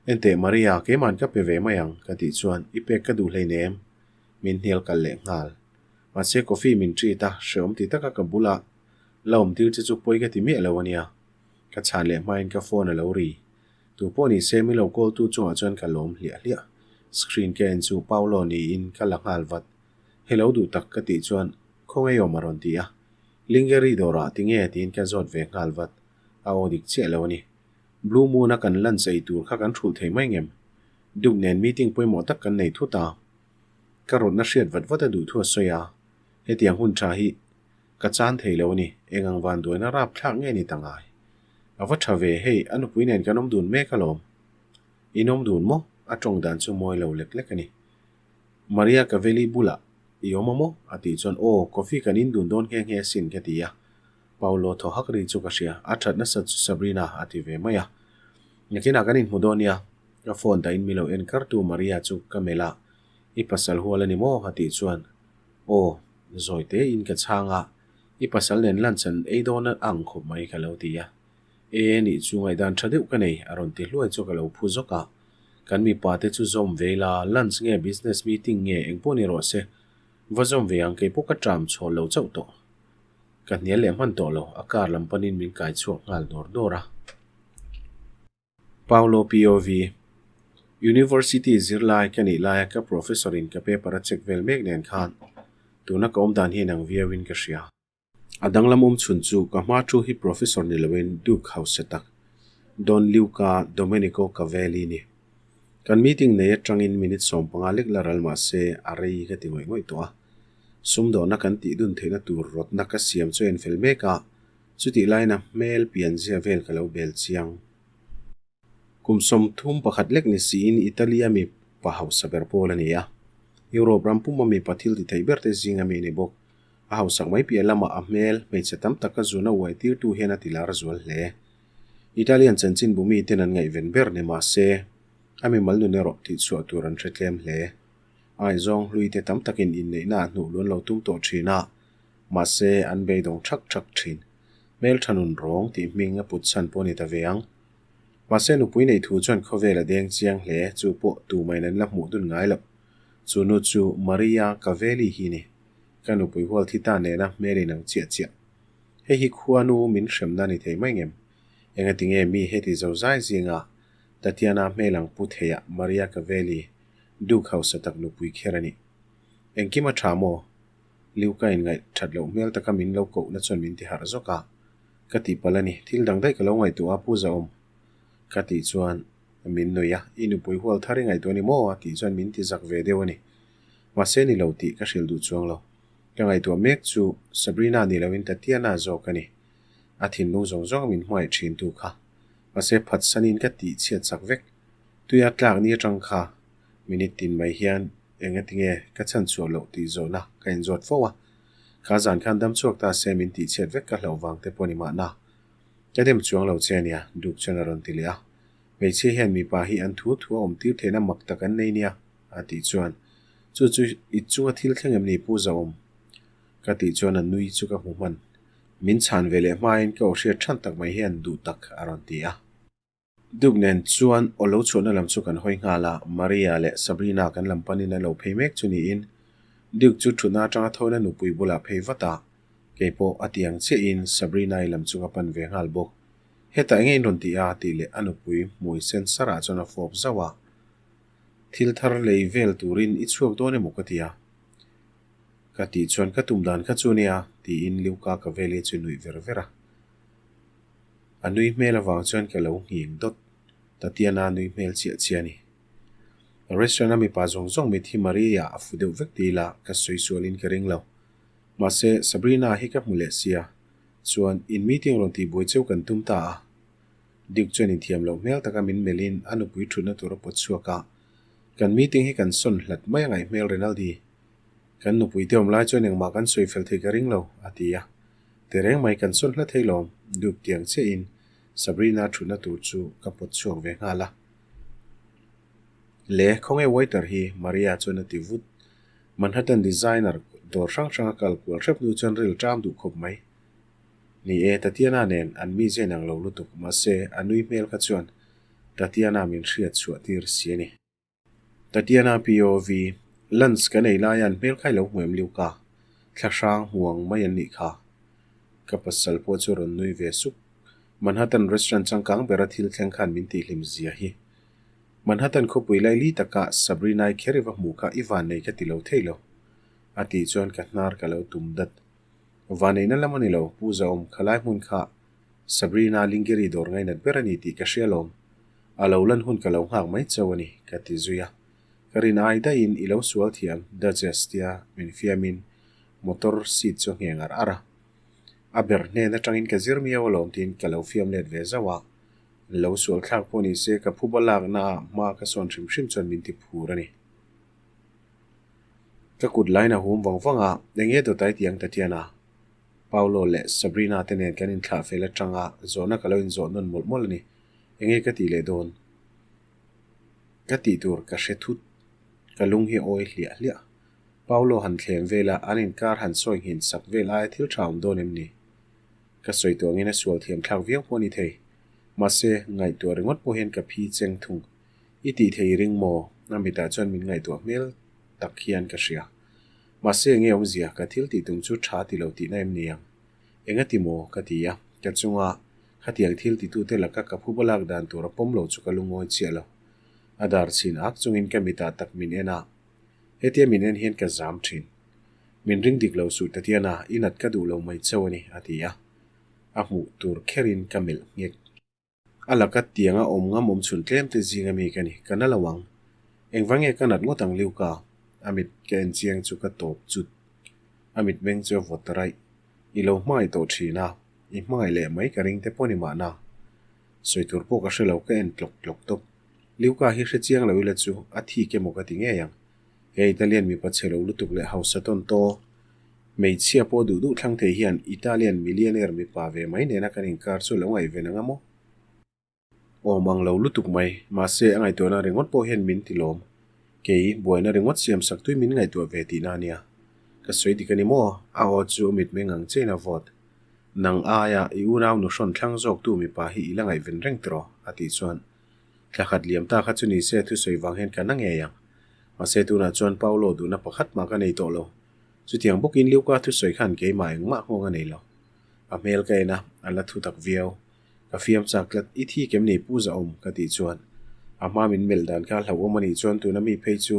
Enteh Maria, keima'n ka pe ve mai ang, ka tih chuan i pek ka duh hleinem, min hnial kal leh nghal. Mahse coffee min treat a, hreawm ti taka ka bula la awm tir che chu pawi ka ti miah lo ania. Ka chhan leh hmain ka phone a lo ri. Tu pawh ni se min lo call tu chungah chuan ka lawm hliah hliah. Screen ka en chu Paolo niin ka la nghal vat. Hello duh tak ka tih chuan khawngaih awm a rawn ti a. Lingeri dawrah tinge tiin ka zawt ve nghal vat. A aw dik chiah lo a ni. Blue Moon a kan lunch ei tur kha kan thulh thei mai ngem? Duke nen meeting pawimawh tak kan nei thut a. Ka rawtna hriat vat vat a duh thu a sawi a. Hetiang hun tha hi ka chan thei lo a ni. Eng ang van duaina rap thlak nge ni ta ngai? A va tha ve, hei a nupui nen kan awm dun mek alawm. In awm dun maw? A tawng dan chu mawi lo lek lek a ni. Maria Cavelli bulah i awm a maw? A tih chuan aw, coffee kan in dun dawn nghe nghe asin ka ti a. Paolo thaw hak ri chu ka hria, a that nasat chu Sabrina a ti ve mai a. Nakinah kan inhmu dawn nia, ka phone dahin mi lo en kartu Maria chu ka melh a, I pasal hual a ni maw? A tih chuan aw, zawi tein ka chhang a, I pasal nen lunch an ei dawn a ang khawp mai ka lo ti a. E nih chu ngaihdan tha deuh ka nei, a rawn ti hluai chu ka lo phu zawk a. Kan mipa te chu zawm ve ila, lunch nge business meeting nge engpawh ni rawh se, va zawm ve ang keipawh ka ṭam chhawl lo chauh tawh. Ka hnial leh hman tawh lo, a car lam panin min kai chhuak nghal dawr dawr a. Paolo POV, University zirlai ka nih laia ka professor in ka paper a check vel mek nen khan tuna ka awm dan hi inang viau in ka hria. A danglam awm chhun chu ka hma thu hi professor ni loin Duke hausa tak Don Luca Domenico Cavelli ni. Kan meeting nei atangin minute 15 lek la ral mah se a rei ka ti ngawih ngawih tawh a. Sumdawhna kan tih dun theihna tur rawtna ka siam chu a infel mek a, chutih laina hmel pianzia vel ka lo bel chiang. Kum 31 lek ni siin Italy-a mipa hausa ber pawl a ni a. Europe ram puma mipa thil ti theih berte zinga mi a ni bawk. A hausak mai piah lamah a hmel, hmeichhe tam taka zuna uai tirtu hian a ti lar zual hle. Italian chanchinbu miten an ngaihven ber ni mah se, a mimal nun erawh tihchhuah tur an hre tlem hle. Ngaihzawng hluite tam takin inneihna a hnuh luan lo tum tawh thin a, mahse an beidawng thak thak thin. Hmeltha nun rawng tih hming a put chhan pawh a ni ta ve ang. Mahse nupui neih thu chuan khawvel a deng chiang hle, chu pawh tumain an la hmuh dun ngai loh. Chu nu chu Maria Cavelli hi ni. Ka nupui hual thi ta nena hmel in ang chiah chiah. Hei hi khuanu min hremna ni thei mai ngem? Engati nge mi heti zozai zinga Tatiana hmel ang pu theiah Maria Cavelli Duke hausa tak nupui kher a ni. Engkim a tha maw? Liuka in ngaih that loh hmel taka min lo kohna chuan min ti harh zawk a. Ka tih palh a ni, thil dang daih ka lo ngaihtuah a Pu Zahawm. Ka tih chuan min nuih a, I nupui hual thar i ngaihtuah a ni maw? A tih chuan min ti zak ve deuh a ni. Mahse ni lo tih ka hrilh duh chuang lo. Ka ngaihtuah mek chu Sabrina ni loin Tatiana zawk a ni. A thinlung zawng zawng min hmangaih thin tu kha. Mahse phatsanin ka tih chhiat chak vek. Tuia tlak ni atang kha minute tin mai hian engati nge ka chhan chhuah loh tih zawhna ka inzawt fo a. Kha zan khan dam chhuak ta se min tih chhiat vek ka hlauh vang te pawh ni mahna. Ka dem chuang lo che ania, Duke chuan a rawn ti leh a. Hmeichhia hian mipa hi an thu thu a awm tir theihna mak tak an nei nia, a tih chuan, Chu chu i chunga thil thleng em ni Pu Zaawm? Ka tih chuan a nui chu ka hmu hman. Min chhan ve leh hmain ka aw hriat than tak mai hian duh tak a rawn ti a. Duke nen chuan aw lo chhuahna lam chu kan hawi nghal a, Maria leh Sabrina kan lam panin an lo phei mek chu niin Duke chu thutna atanga thawina nupui bulah phei vat a, kei pawh a ti ang chiahin Sabrina-i lam chu ka pan ve nghal bawk. Hetah enge in rawn ti a? tih leh a nupui hmui sen sarah chuan a fawp zauh a. Thil thar lei vel turin i chhuak dawn emaw ka ti a. Ka tih chuan ka tum dan kha chu nia, tiin Luca Cavelli chu nuih ver ver a. A nui hmel avang chuan ka lo nghing dawt. Tatiana nui hmel chiah chiah a ni. Restaurant a mipa zawng zawng mit hi Maria a fu deuh vek ti ila ka sawi sualin ka ring lo. Mahse, Sabrina hi ka hmu leh sia. Chuan, in meeting rawn tihbuai cheu kan tum ta a. Duke chuan inthiam loh hmel taka min melhin a nupui thutna tur a pawt chhuak a. Kan meeting hi kan sawn hlat mai a ngaih hmel Rinaldi. Kan nupui te awm lai chuan engmah kan sawi fel thei ka ring lo, a ti a. Ti reng mai kan sawn hla thei lawm, Duke tiang chiahin Sabrina thutna tur chu ka pawt chhuak ve nghal a. Le, khawnge waiter hi? Maria chuan a ti vut. Manhattan designer dawr hrang hrang a kal kual hrep hnu chuan ril ṭam duh khawp mai. Ni e, Tatiana nen an mize inang lo lutuk, mahse a nui hmel kha chuan Tatiana min hriat chhuah tir si a ni. Tatiana POV, Lunch kan ei laia an hmel kha i lo hmu em Luca? Thla hrang hmuang mai an nih kha. Ka pasal pawh chu rawn nui ve sup. Manhattan restaurant changkang bera thil thleng khan min tihhlim zia hi. Manhattan khawpui laili taka Sabrina-i kher i va hmuh kha i vannei ka ti lo thei lo. A tih chuan ka hnar ka lo tum dat. Vanneihna lam a ni lo, Pu Zaawm, khalai hmun kha Sabrina Lingeri dawr ngainat ber a ni tih ka hria lawm. A lo lan hun ka lo nghak mai chauh a ni, ka ti zui a. Ka rin ai daihin i lo sual thiam, Duchess tia min fiamin motor seat chu a ngheng ar ar a. A ber hnen atangin ka zir miau alawm tiin ka lo fiam let ve zauh a. Lo sual thlak pawh ni se ka phuba laknaah hma ka sawn hrim hrim chuan min ti phur a ni. Ka kut lain a hum vang vang a, enge dawt ai tiang Tatiana? Paolo leh Sabrina te nen kan inthlah fel atanga zawhna ka lo inzawh nawn mawlh mawlh a ni. Enge ka tih leh dawn? Ka tih tur ka hre thut. Ka lung hi a awi hliah hliah. Paolo han thlem vela an inkar han sawi nghin sak vel aia thil tha awm dawn em ni? Ka sawi tawh angin a sual thiam thlak viau pawh a ni thei. Mahse, ngaihtuah ringawt pawh hian ka phi cheng thung. I tih thei ring maw? A mitah chuan min ngaihtuah hmel tak hian ka hria. Mahse enge awmzia, ka thil tih tum chu tha ti lo tihna em ni ang? Enga ti maw? ka ti a, ka chunga khatiang thil titute laka ka phuba lak dan tur a pawm lo chu ka lungawi chiah lo. A dar chhin ak chungin ka mitah tak min en a, hetia min en hian ka zam thin. Min ring dik lo suh Tatiana, i nat ka duh lo mai chauh a ni, a ti a, a hmuh tur kherin ka melh nghek. A laka tianga awm ngam awm chhun tlem te zinga mi ka ni, ka na lo ang. Engvang nge ka nat ngawt ang Liuka? A mit ka en chiang chu ka tawp chut. A mit meng chu a vawt ta raih. I lo hmangaih tawh thin a, i hmangaih leh mai ka ring te pawh ni mahna. Sawi tur pawh ka hre lo ka en tlawk tlawk tawp. Liuka hi hre chiang lo ila chu a thik emaw ka ti ngei ang. He Italian mipa chhe lo lutuk leh hausa tawn taw hmeichhia pawh duh duh thlang thei hian Italian millionaire mipa ve mai nena kan inkar chu lo ngaihven ang a maw? Awm ang lo lutuk mai, mahse a ngaihtuahna ringawt pawh hian min ti lawm. Kei, buaina ringawt siam sak tui min ngaihtuah ve tihna a nia. Ka sawi dik a ni maw? A aw chu a mitmeng ang chiahin a vawt. Nang aia i unau nu hrawn thlang zawktu mipa hi i la ngaihven reng tiraw? a tih chuan Thla khat liam ta kha chu ni se thusawi vang hian ka na ngei ang. Mahse tunah chuan Paolo duhna pakhat mah ka nei tawh lo. Chutiang bawkin Luca thusawi khan keimah engmah nghawng a nei lo. A hmel ka en a, a la thu tak viau. Ka fiam chak tlat, i thi kem nei pu zahawm ka tih chuan a hma min melh dan kha hlauhawm a nih chuan tuna mi phei chu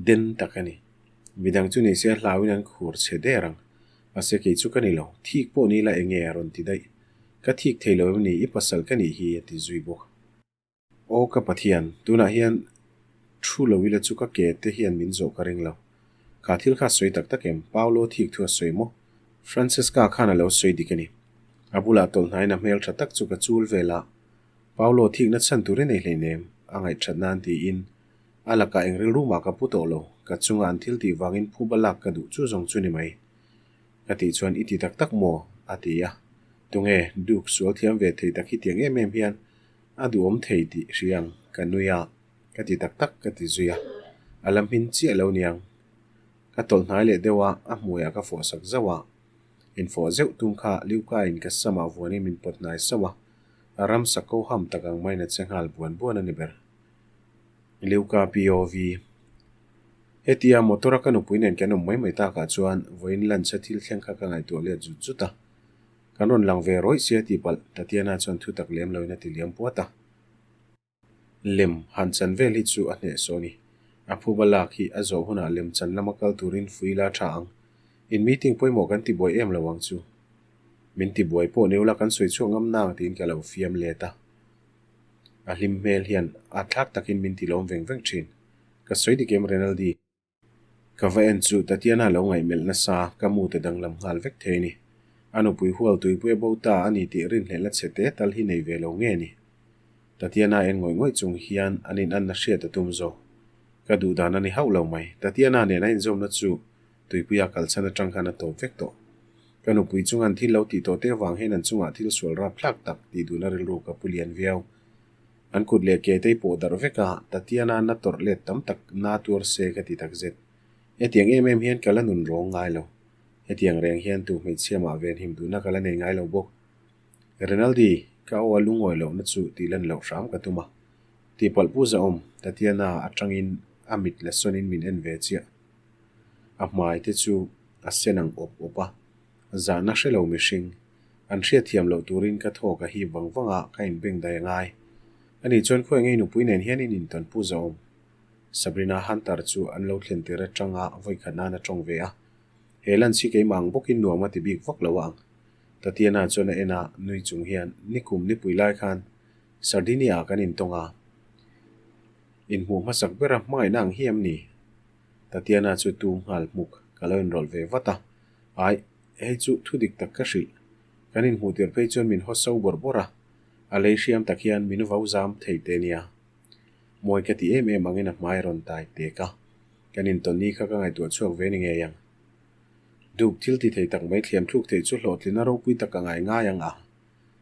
den tak a ni. Midang chu ni se hlauin an khur chhe der ang. Mahse kei chu ka ni lo, thik pawh ni la enge a rawn ti daih. Ka thik thei lo em ni, i pasal ka nih hi a ti zui bawk. Aw ka Pathian, tunah hian thu lo ila chu ka ke te hian min zawh ka ring lo. Kha thil kha a sawi tak tak em? Paolo thik thu a sawi maw? Francesca khan a lo sawi dik a ni. A bulah tawlhnain a hmel tha tak chu ka chul vel a, Paolo thikna chhan tur i nei hleinem, a ngaihthat nan tiin a lakah eng rilru mah ka pu tawh lo, ka chunga an thil tih vangin phuba lak ka duh chu zawng chu ni mai. Ka tih chuan i ti tak tak maw? a ti a. Tunge Duke sual thiam ve thei tak hi tiang em em hian a duhawm thei tih hria ang, ka nui a, ka ti tak tak ka ti zui a, a la hmin chiah lo niang. Ka tawlh hnai leh deuh a, a hmuiah ka fawh sak zauh a, infawh zeuh tum kha Liuka-in ka samah vuanin min pawt hnai sauh a, a ramsa ko ham tak ang maiin a che nghal buan buan a ni ber. Liuka POV. Hetia motor-a ka nupui nen kan awm mai mai takah chuan vawiin lunch a thil thleng kha ka ngaihtuah let zut zut a. Kan rawn lang ve rawih sia tih palh Tatiana chuan thu tak lem loin a ti liam puat a. Lem han chan vel hi chu a hneh saw ni. A phuba lak hi a zawh hunah lem chan lama kal turin fui la tha ang. In meeting pawimawh kan tibuai em lo ang chu. Min tibuai pawh ni ula kan sawi chhuak ngam nang tiin ka lo fiam let a. A hlim hmel hian a thlak takin min ti lawm veng veng thin. Ka sawi dik em Renaldi? Ka va en chu Tatiana lo ngaihmelh nasa, ka mu te danglam nghal vek thei a ni. A nupui hual tuipui a bo ta a ni tih rinhlelhna chhe te tal hi nei ve lo nge ni? Tatiana en ngawih ngawih chung hian an inanna hriat a tum zawk. Ka duh dan a ni hauh lo mai. Tatiana nen a inzawmna chu tuipuia kalchhan atang khan a tawp vek tawh. Ka nupui chunga an thil lo tih tawh te avang hian an chungah thil sual rap thlak tak tih duhna rilru ka pu lian viau. An kut leh ke te pawh darh vek a, Tatiana na tawrh let tam tak na tuar se ka ti tak zet. Hetiang em em hian ka la nun rawng ngai lo. Hetiang reng hian tu hmeichhia mah venhim duhna ka la nei ngai lo bawk. Rinaldi, ka aw a lungawi lohna chu tih lan loh hram ka tum a. Tihpalh pu zahawm, Tatiana atangin a mit la sawnin min en ve chiah. A hmai te chu a sen ang awp awp a, zahna hre lo mihring. An hriatthiam loh turin ka thaw ka hip vang vang a, ka inbeng daih a ngai. Ani chuan khawi ngei nupui nen hian in intawn pu zahawm. Sabrina Hunter chu an lo thlen tir atanga vawikhat nan a tawng ve a. He lunch hi keimah ang bawkin nuam a ti bik vak lo a ang. Tatiana chuan a en a, nui chung hian, Nikum nipui lai khan Sardinia ah kan intawng a. Inhmuh hmasak bera hmangaihna ang hi em ni? Tatiana chu tum nghal hmuk ka lo inrawlh ve vat a. Aih, hei chu thu dik tak ka hrilh. Kan inhmuh tir phei chuan min haw so bawrh bawrh a, a lei hriam tak hian min vau zam thei te nia. Mawi ka ti em em angin a hmai a rawn tai tek a, kan intawn ni kha ka ngaihtuah chhuak ve ni ngei ang. Duk thil ti thei tak mai thliam thluk theih chu hlawhtlina ropui tak a ngai ngai ang a,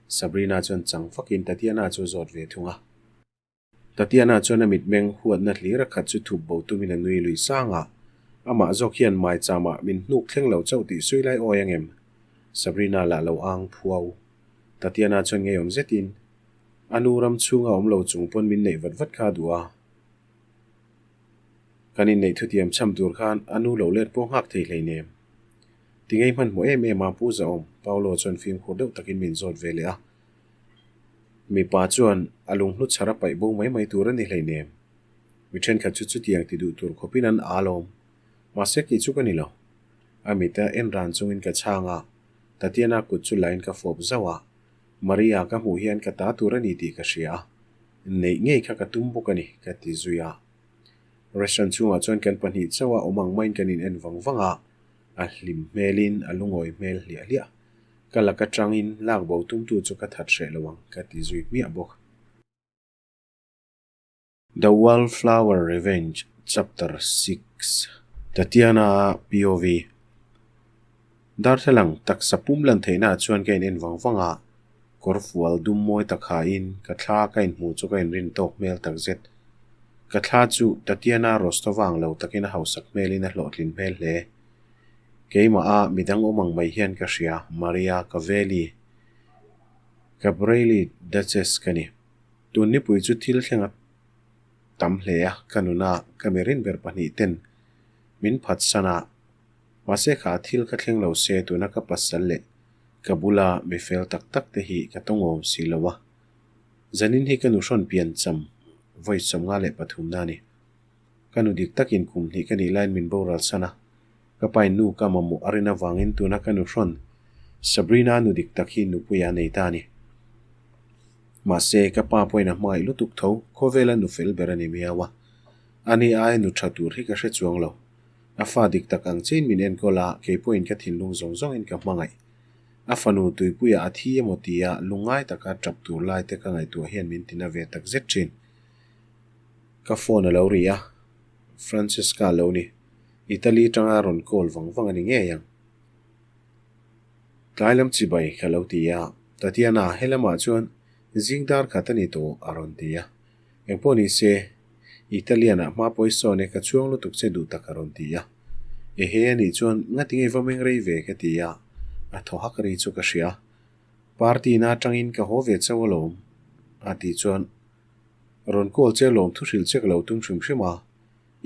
Sabrina chuan chang fakin Tatiana chu a zawt ve thung a. Tatiana chuan a mitmeng huatna hlir a khat chu thup bo tumin a nui lui sang a, amah zawk hian maichama min hnuk thleng lo chauh tih sawi lai awi angem? Sabrina lah lo ang phuau. Tatiana chuan ngeiawm zetin, A nu ram chhunga awm lo chung pawn min neih vat vat kha a duh a. Kan inneih thutiam cham tur khan a nu lo let pawh nghak thei hleinem. Ti ngei hmanhmawh em em a Pu Zahawm, Paolo chuan fimkhur deuh takin min zawt ve leh a. Mipa chuan a lunghlu chhar a paih bo mai mai tur a ni hleinem. Mi thenkhat chu chutiang ti duh tur khawpin an aa lawm. Mahse kei chu ka ni lo. A mita en ran chungin ka chhang a, Tatiana kut chu lain ka fawp zauh a. Maria ka hmuh hian ka ta tur a ni tih ka hria a, neih ngei kha ka tum bawk a ni, ka ti zui a. Restaurant chhungah chuan kan pahnih chauh a awm ang maiin kan in en vang vang a, a hlim hmelin a lungawi hmel hliah hliah. Ka lak atangin lak bo tumtu chu ka that hreh lo ang, ka ti zui hmiah bawk. The Wallflower Revenge Chapter 6 Tatiana POV Darthlalang taksa pum lan theihna ah chuan ka in en vang vang a, kawr fual dum mawi tak ha in ka thla ka inhmuh chu ka inrin tawk hmel tak zet. Ka thla chu Tatiana Rostova ang lo takin a hausak hmelin a hlawhtlin hmel hle. Keimah a midang awm ang mai hian ka hria, Maria Cavelli, Cabrelli Duchess ka ni. Tun nipui chu thil thleng a tam hle a, ka nuna ka mi rin ber pahnih ten min phatsan a, mahse kha thil kha thleng lo se tuna ka pasal leh ka bula mi fel tak tak te hi ka tawngawm si lo a. Zanin hi ka nu hrawn pian cham vawi 53 na a ni. Ka nu dik takin kum hnih ka nih laiin min boral san a, ka pain nu ka mamawh a rin avangin tuna ka nu hrawn Sabrina nu dik tak hi nupuia a nei ta a ni. Mahse, ka pa pawhin a hmangaih lutuk tho, khawvela nu fel ber a ni miau a. Ani aia nu tha tur hi ka hre chuang lo. A fa dik tak ang chiin min enkawl a, kei pawhin ka thinlung zawng zawngin ka hmangaih. A fanu tuipuiah a thi emaw tia lungngai taka tap tur lai te ka ngaihtuah hian min tina ve tak zet thin. Ka phone a lo ri a, Francesca lo ni. Italy tanga rawn call vang vang a ni ngei ang. Tlai lam chibai ka lo ti a, Tatiana helamah chuan zing dar khat a ni tawh a rawn ti a. Engpawh ni se, Italian-ah hma pawi sawn e ka chhuang lutuk che duh tak a rawn ti a. Ehe a nih chuan ngati ngei va meng rei ve ka ti a, a thaw hak ri chu ka hria. Party na atangin ka haw ve chauh alawm a tih chuan rawn call che lawm thu hrilh che ka lo tum hrim hrim a,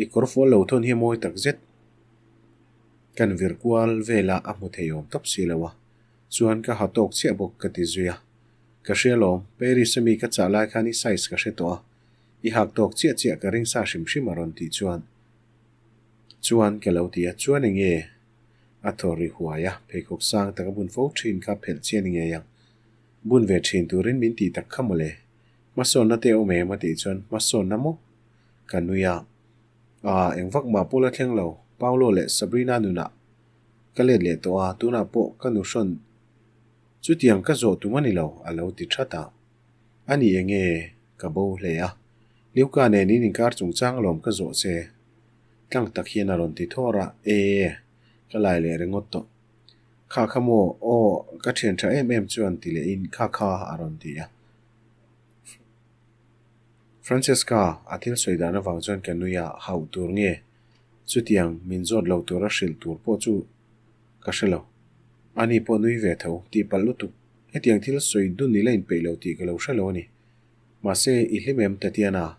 i kawr fual lo thawn hi a mawi tak zet. Kan vir kual vela a hmu thei awm tawp si lo a, chuan ka ha tawk chiah bawk ka ti zui a. Ka hria lawm, Paris a mi ka chah lai khan i size ka hre tawh a, i hak tawk chiah chiah ka ring sa hrim hrim a rawn tih chuan chuan ka lo ti a, chuan eng nge? A thaw ri huai a, pheikhawk sang tak a bun fo thin kha phelh chian i ngei ang. Bun ve thin turin min tih tak kha mawle. Hmasawnna te a awm em a tih chuan hmasawnna maw? Ka nui a. Aa, eng vak mah pawh la thleng lo, Paolo leh Sabrina nunah ka let leh tawh a, tunah pawh ka nu hrawn chutiang ka zawh tum a ni lo, a lo ti that a. A ni eng nge? Ka bo hle a. Liuka nen in inkar chungchang alawm ka zawh che. Tlang tak hian a rawn ti thawr a, Ee, ka lai leh ringawt tawh. Kha kha maw? Aw, ka thian tha em em chuan ti lehin kha kha a rawn ti a. Francesca, a thil sawi dan avang chuan ka nui a, hauh tur nge? Chutiang min zawt lo tura hrilh tur pawh chu ka hre lo. Ani pawh nui ve tho, tih palh lutuk. Hetiang thil sawi dun i la inpeih lo tih ka lo hre lo a ni. Mahse, i hlim em Tatiana?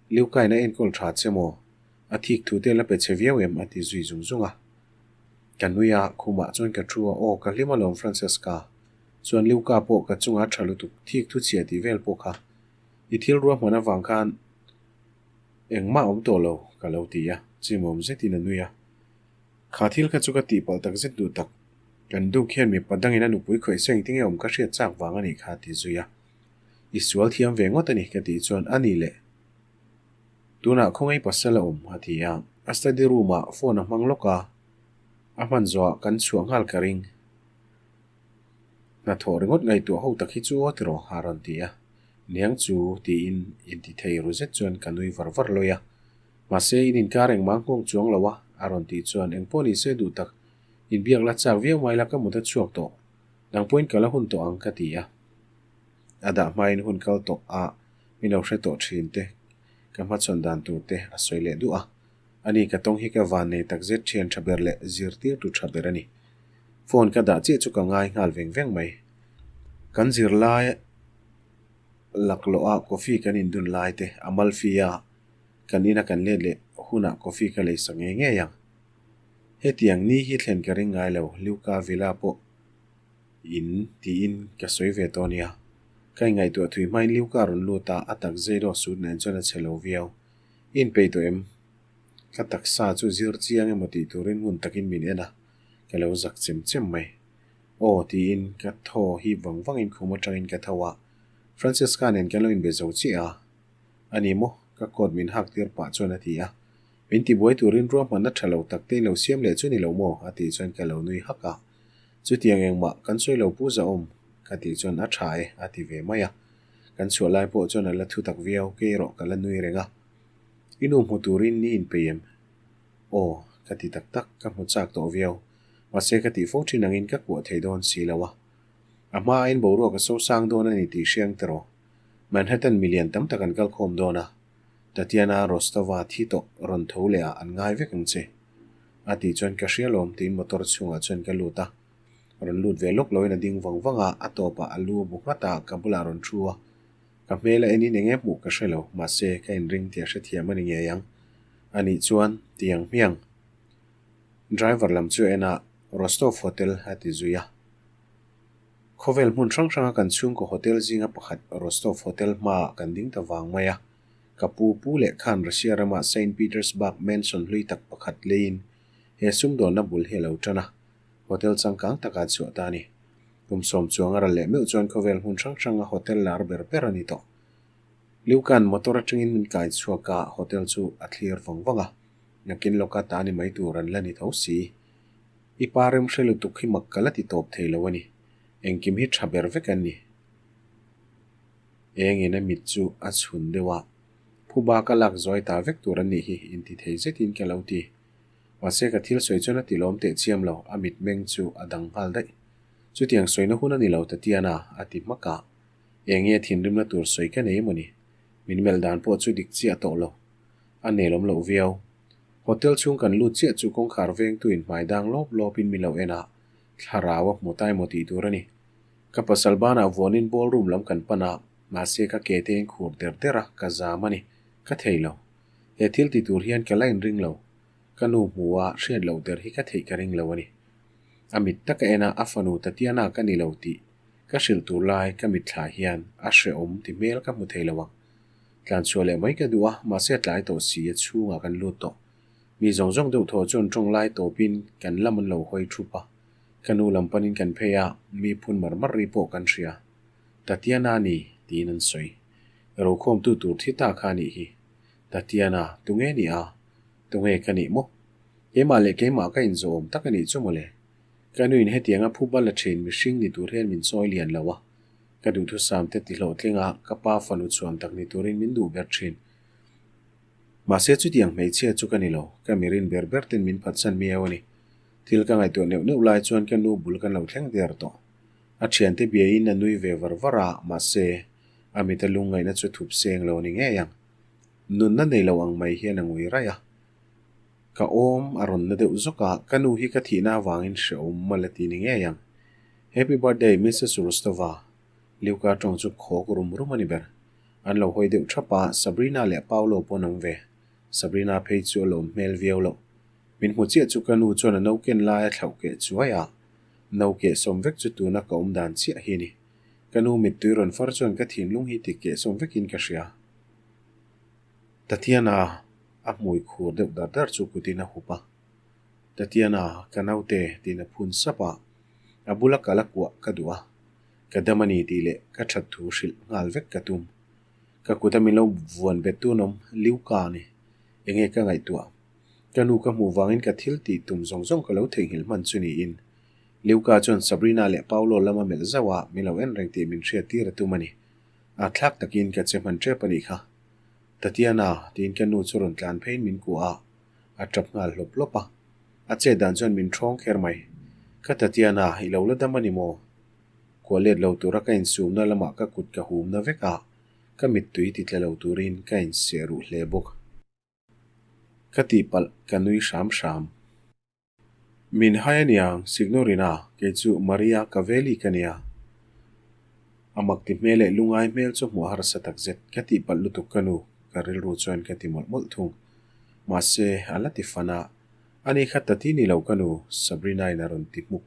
Liukain a enkawl tha che maw? A thik thu te la pe che viau em? a ti zui zung zung a. Ka nui a, khumah chuan ka thu a, Aw, ka hlim alawm Francesca. Chuan Liuka pawh ka chungah a tha lutuk, thik thu chhia tih vel pawh kha. I thil ruahman avang khan engmah awm tawh lo, ka lo ti a, chimawm zetin a nui a. Kha thil kha chu ka tihpalh tak zet duh tak. Kan duk hian mipa dangin a nupui khawih seng tinge awm ka hriat chak vang a nih kha a ti zui a. I sual thiam ve ngawt a ni ka tih chuan a ni le. Tunah khawngaih pasal a awm a ti a. A study room ah phone a hmang lawk a, a hman zawhah kan chhuah nghal ka ring. Hnathawh ringawt ngaihtuah ho tak hi chu aw tiraw a rawn ti a. Niang chu tiin inti thei ru zet chuan ka nui var var lawi a. Mahse in inkar engmah nghawng chuang lo a a rawn tih chuan engpawh ni se duh tak inbiak la chak viau mai la ka mut a chhuak tawh. Nang pawhin ka la hun tawh ang ka ti a. A dah hmain hun kal tawh a min lo hre tawh thin te ka hmachhawn dan tur te a sawi leh duh a. Ani ka tawng hi ka van nei takzet thian tha ber leh zirtirtu tha ber a ni. Phone ka dah chiah chu ka ngai nghal veng veng mai. Kan zirlai laklawh a coffee kan indun lai te Amalfi a kan ina kan let leh hunah coffee ka lei sak ngei ngei ang. Hetiang ni hi thlen ka ring ngai lo, Luca Villa pawh in tiin ka sawi ve tawh nia. Ka inngaihtuah thui hmain Luca rawn lut a, a tak zei dawh sut nen chuan a chhe lo viau. I inpeih tawh em? Ka taksa chu zir chiang emaw tih turin ngun takin min en a, ka lo zak chem chem mai. Aw tiin ka thaw hip vang vangin khum atangin ka tho a, Francesca nen kan lo inbe zo chiah a. A ni maw? Ka coat min hak tir pah chuan a ti a. Min tibuai turin ruahmanna tha lo tak te in lo siam leh chu ni lo maw? A tih chuan ka lo nui hak a. Chutiang engmah kan sawi lo pu zahawm ka tih chuan a tha e a ti ve mai a. Kan chhuah lai pawh chuan a la thu tak viau, kei erawh ka la nui reng a. I nu hmu turin ni inpeih em? Aw, ka ti tak tak, ka hmu chak tawh viau. Mahse ka tih fo thin angin ka kuah thei dawn si lo a. A hma aiin boruak a so sang dawn a ni tih hriang tiraw? Manhattan milian tam tak an kal khawm dawn a, Tatiana Rostova thi tawh rawn tho leh ah an ngai vek ang che. A tih chuan ka hria lawm tiin motor chhungah chuan ka lut a. Rawn lut ve lawk loin a ding vang vang a, a tawpah a lu a bu nghat a, ka bulah rawn thu a. Ka hmel a enin eng em hmuh ka hre lo, mahse ka inring tih a hrethiam a ni ngei ang. A nih chuan tiang hmiang. Driver lam chu a en a, Rostov Hotel a ti zui a. Khawvel hmun hrang hranga kan chhungkaw hotel zinga pakhat Rostov Hotel hmaah kan ding ta vang mai a. Ka pu pu leh khan Russia rama Saint Petersburg mansion hlui tak pakhat leiin he sumdawnna bul hi a lo tan a, hotel changkang taka chhuah ta a ni. Kum sawm chuang a ral leh meuh chuan khawvel hmun hrang hranga hotel lar ber ber a ni tawh. Liukan motor atangin min kai chhuak a, hotel chu a thlir vang vang a. Nakin lawka ta ni mai tur an la ni tho si. I pa rem hre lutuk hi mak ka la ti tawp thei lo a ni. Engkim hi tha ber vek an ni. Engin a mit chu a chhun deuh a, phuba ka lak zuai ta vek tur an nih hi inti thei zetin ka lo ti. Mahse ka thil sawi chuan a ti lawm teh chiam lo, a mit meng chu a dang nghal daih. Chutiang sawina hun a ni lo Tatiana, a ti hmak a. Eng nge thinrimna tur sawi ka nei emaw ni? Min melh dan pawh chu dik chiah tawh lo. A nelawm loh viau. Hotel chhung kan lut chiah chu kawngkhar vengtu in hmai dang lawp lawpin min lo en a, thlarau a hmu ta emaw tih tur a ni. Ka pasal banah vuanin ballroom lam kan pan a, mahse ka ke te in khur der der a, ka zam a ni. Ka thei lo. He thil ti tur hian ka la inring lo. Ka nu hmu a, hriat loh der hi ka theih ka ring lo a ni. A mit taka en a, a fanu Tatiana ka ni lo tih ka hrilh tur lai ka mitthla hian a hrehawm ti hmel ka hmu thei lo ang. Tlanchhuah leh mai ka duh a, mahse a tlai tawh si a chhungah kan lut tawh. Mi zawng zawng deuh thaw chuan tawng lai tawpin kan lam an lo hawi thup a. Ka nu lam panin kan phei a, mi phun mar mar ri pawh kan hria. Tatiana ni, tiin an sawi. Rokhawmtu tur thi ta kha a nih hi. Tatiana, tunge ni a? Tunge ka nih maw? Keimah leh keimah ka inzawhawm tak a nih chu mawle. Ka nuin hetianga phuba la thin mihring ni tur hian min chawi lian lo a. Ka duhthusam te ti hlawhtling a, ka pa fanu chhuan tak ni turin min duh ber thin. Mahse chutiang hmeichhia chu ka ni lo, ka mirin ber ber ten min phatsan miau a ni. Thil ka ngaihtuah neuh neuh lai chuan ka nu bul kan lo thleng der tawh. A thiante biain a nui ve var var a, mahse a mita lungngaihna chu thup seng lo a ni ngei ang. Nunna nei lo ang mai hian a ngui raih a. Ka awm a rawn na deuh zawk a, ka nu hi ka thihna avangin hrehawm mal a ti ni ngei ang. Happy birthday Missus Rostova! Luca tawng chu khawk rum rum a ni ber. An lo hawi deuh thap a, Sabrina leh Paolo pawh an awm ve. Sabrina phei chu a lawm hmel viau loh. Min hmu chiah chu ka nu chuan a no ken lai a thlauh keh chuai a, no keh sawm vek chu tuna ka awm dan chiah hi a ni. Ka nu mittui rawn far chuan ka thinlung hi ti keh sawm vekin ka hria. Tatiana a hmui khur deuh dar dar chu kutin a hup a. Tatiana, ka naute, tiin a phun sap a. A bula kal a kuah ka duh a. Ka dam a ni tih leh ka that thu hrilh nghal vek ka tum. Ka kut a min lo vuan bet tun awm, Liuka a ni. Enge ka ngaihtuah? Ka nu ka hmuh vangin ka thil tih tum zawng zawng ka lo theihnghilh hman chu niin. Liuka chuan Sabrina leh Paolo lama melh zauh a, min lo en reng tih min hriat tir a tum a ni. A thlak takin ka che hman tep a nih kha. Tatiana, tiin ka nu chu rawn tlan pheiin min kuah a, a tap nghal hlawp hlawp a. A chet dan chuan min thawng kher mai. Ka Tatiana, i lo la dam a ni maw? Kuah let lo tura ka insumna lamah ka kut ka humna vek a, ka mittui ti tla lo turin ka inseh ruh hle bawk. Ka tihpalh ka nui hram hram. Min hai a niang, Signorina, kei chu Maria Cavelli ka nia. A mak ti hmel leh lungai hmel chu hmuh harsa tak zet ka tihpalh lutuk ka nu, ka rilru chuan ka ti mawlh mawlh thung. Mahse, a la ti fan a, ani kha ta ti ni lo ka nu, Sabrina-in a rawn ti hmuk.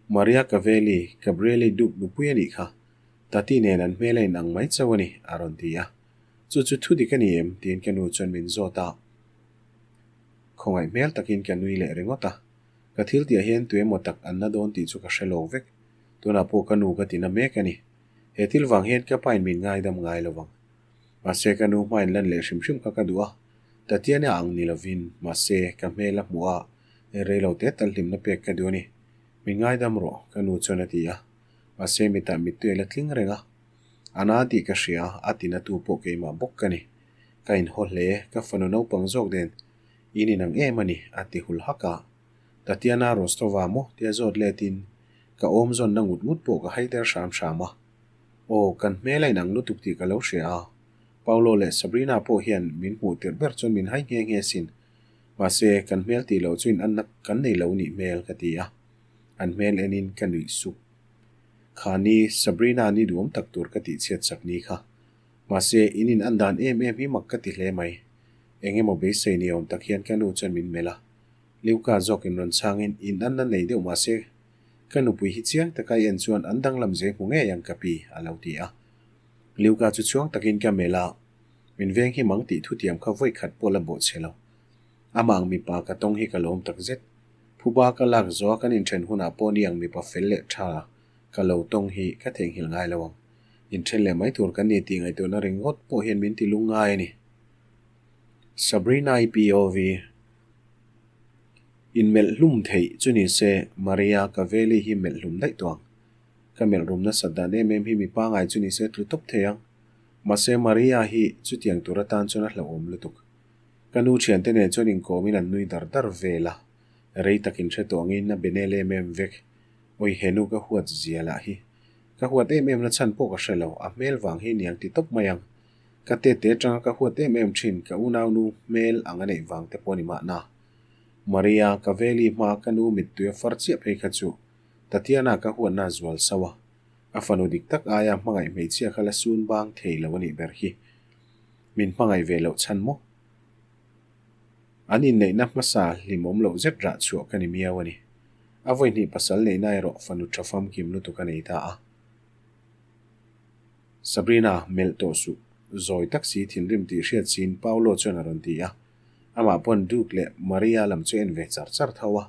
Maria Cavelli, Gabriele Duke nupui a nih kha, Tati nen an hmel a inang mai chauh a ni, a rawn ti a. Chu chu thu dik a ni em? tiin ka nu chuan min zawt a. Khawngaih hmel takin ka nui leh ringawt a. Ka thil tihah hian tu emaw tak an na dawn tih chu ka hre lo vek. Tunah pawh ka nu ka ti na mek a ni. He thil vang hian ka pain min ngaidam ngai lo vang. Mahse ka nu hmain lan leh hrim hrim kha ka duh a. Tatiana ang ni lovin, mahse ka hmel a hmuh a, rei lo te tal hlimna pek ka duh a ni. Min ngaidam rawh, ka nu chuan a ti a. Mahse mitah mittui a la tling reng a. A na tih ka hria, a ti na tu pawh keimah bawk ka ni. Ka inhaw hle, ka fanu naupang zawk nen in inang em a ni, a ti hul hak a. Tatiana Rostova maw tia zawt letin ka awm zawnna ngut ngut pawh ka hai der hram hram a. Aw, kan hmel a inang lutuk tih ka lo hria a. Paolo leh Sabrina pawh hian min hmuh tirh ber chuan min hai nghe nghe sin. Mahse, kan hmel tih loh chu inanna kan nei lo nih hmel ka ti a. An hmel enin ka nuih sup. Khani, Sabrina ni duhawm tak tur ka tih chhiat chak ni kha. Mahse, in in an dan em em hi mak ka ti hle mai. Eng emaw beisei ni awm tak hian ka nu chuan min melh a. Liuka zawk in rawn chhangin in anna nei deuh mahse, ka nupui hi chiang taka i en chuan an danglam zeh hmu ngei ang ka pi, a lo ti a. Liuka chu chuang takin ka melh a, min veng hi mang tih thutiam kha vawi khat pawh la bawh chhe lo. Amah ang mipa ka tawng hi ka lawm tak zet. Phuba ka lak zawh a kan inthen hunah pawh ni ang mipa fel leh tha ka lo tawng hi ka theihnghilh ngai lo ang. Inthen leh mai tur kan ni tih ngaihtuahna ringawt pawh hian min ti lung ngai a ni. Sabrina i POV In melh hlum theih chu ni se Maria Cavelli hi melh hlum daih tawh ang. Ka melh rum nasat dan em em hi mi pangai chu ni se tlu tawp thei ang. Mahse Maria hi chutiang tur atan chuan a hlauhawm lutuk. Ka nu thiante nen chuan inkawmin an nui dar dar vel a, rei takin hre tawh angin a be nel em em vek. Awi he nu ka huat zia lah hi. Ka huat em em na chhan pawh ka hre lo, a hmel vang hi niang ti tawp mai ang. Ka tete atanga ka huat em em thin ka unaunu hmel ang a neih vang te pawh ni mahna. Maria, ka veli hma ka nu mittui a far chiah phei kha chu Tatiana ka huatna a zual sauh a. A fanu dik tak aia hmangaih hmeichhia kha la sun bang thei lo a nih ber hi. Min hmangaih ve loh chhan maw? An inneihna hmasa hlimawm loh zet rah chhuah ka ni miau a ni. A vawihnih pasal neihna erawh fanu tha famkim lutuk a nei ta a. Sabrina, melh tawh suh. Zawi tak si thinrim tih hriat siin Paolo chuan a rawn ti a. Amah pawn Duke leh Maria lam chu en ve char char tho a.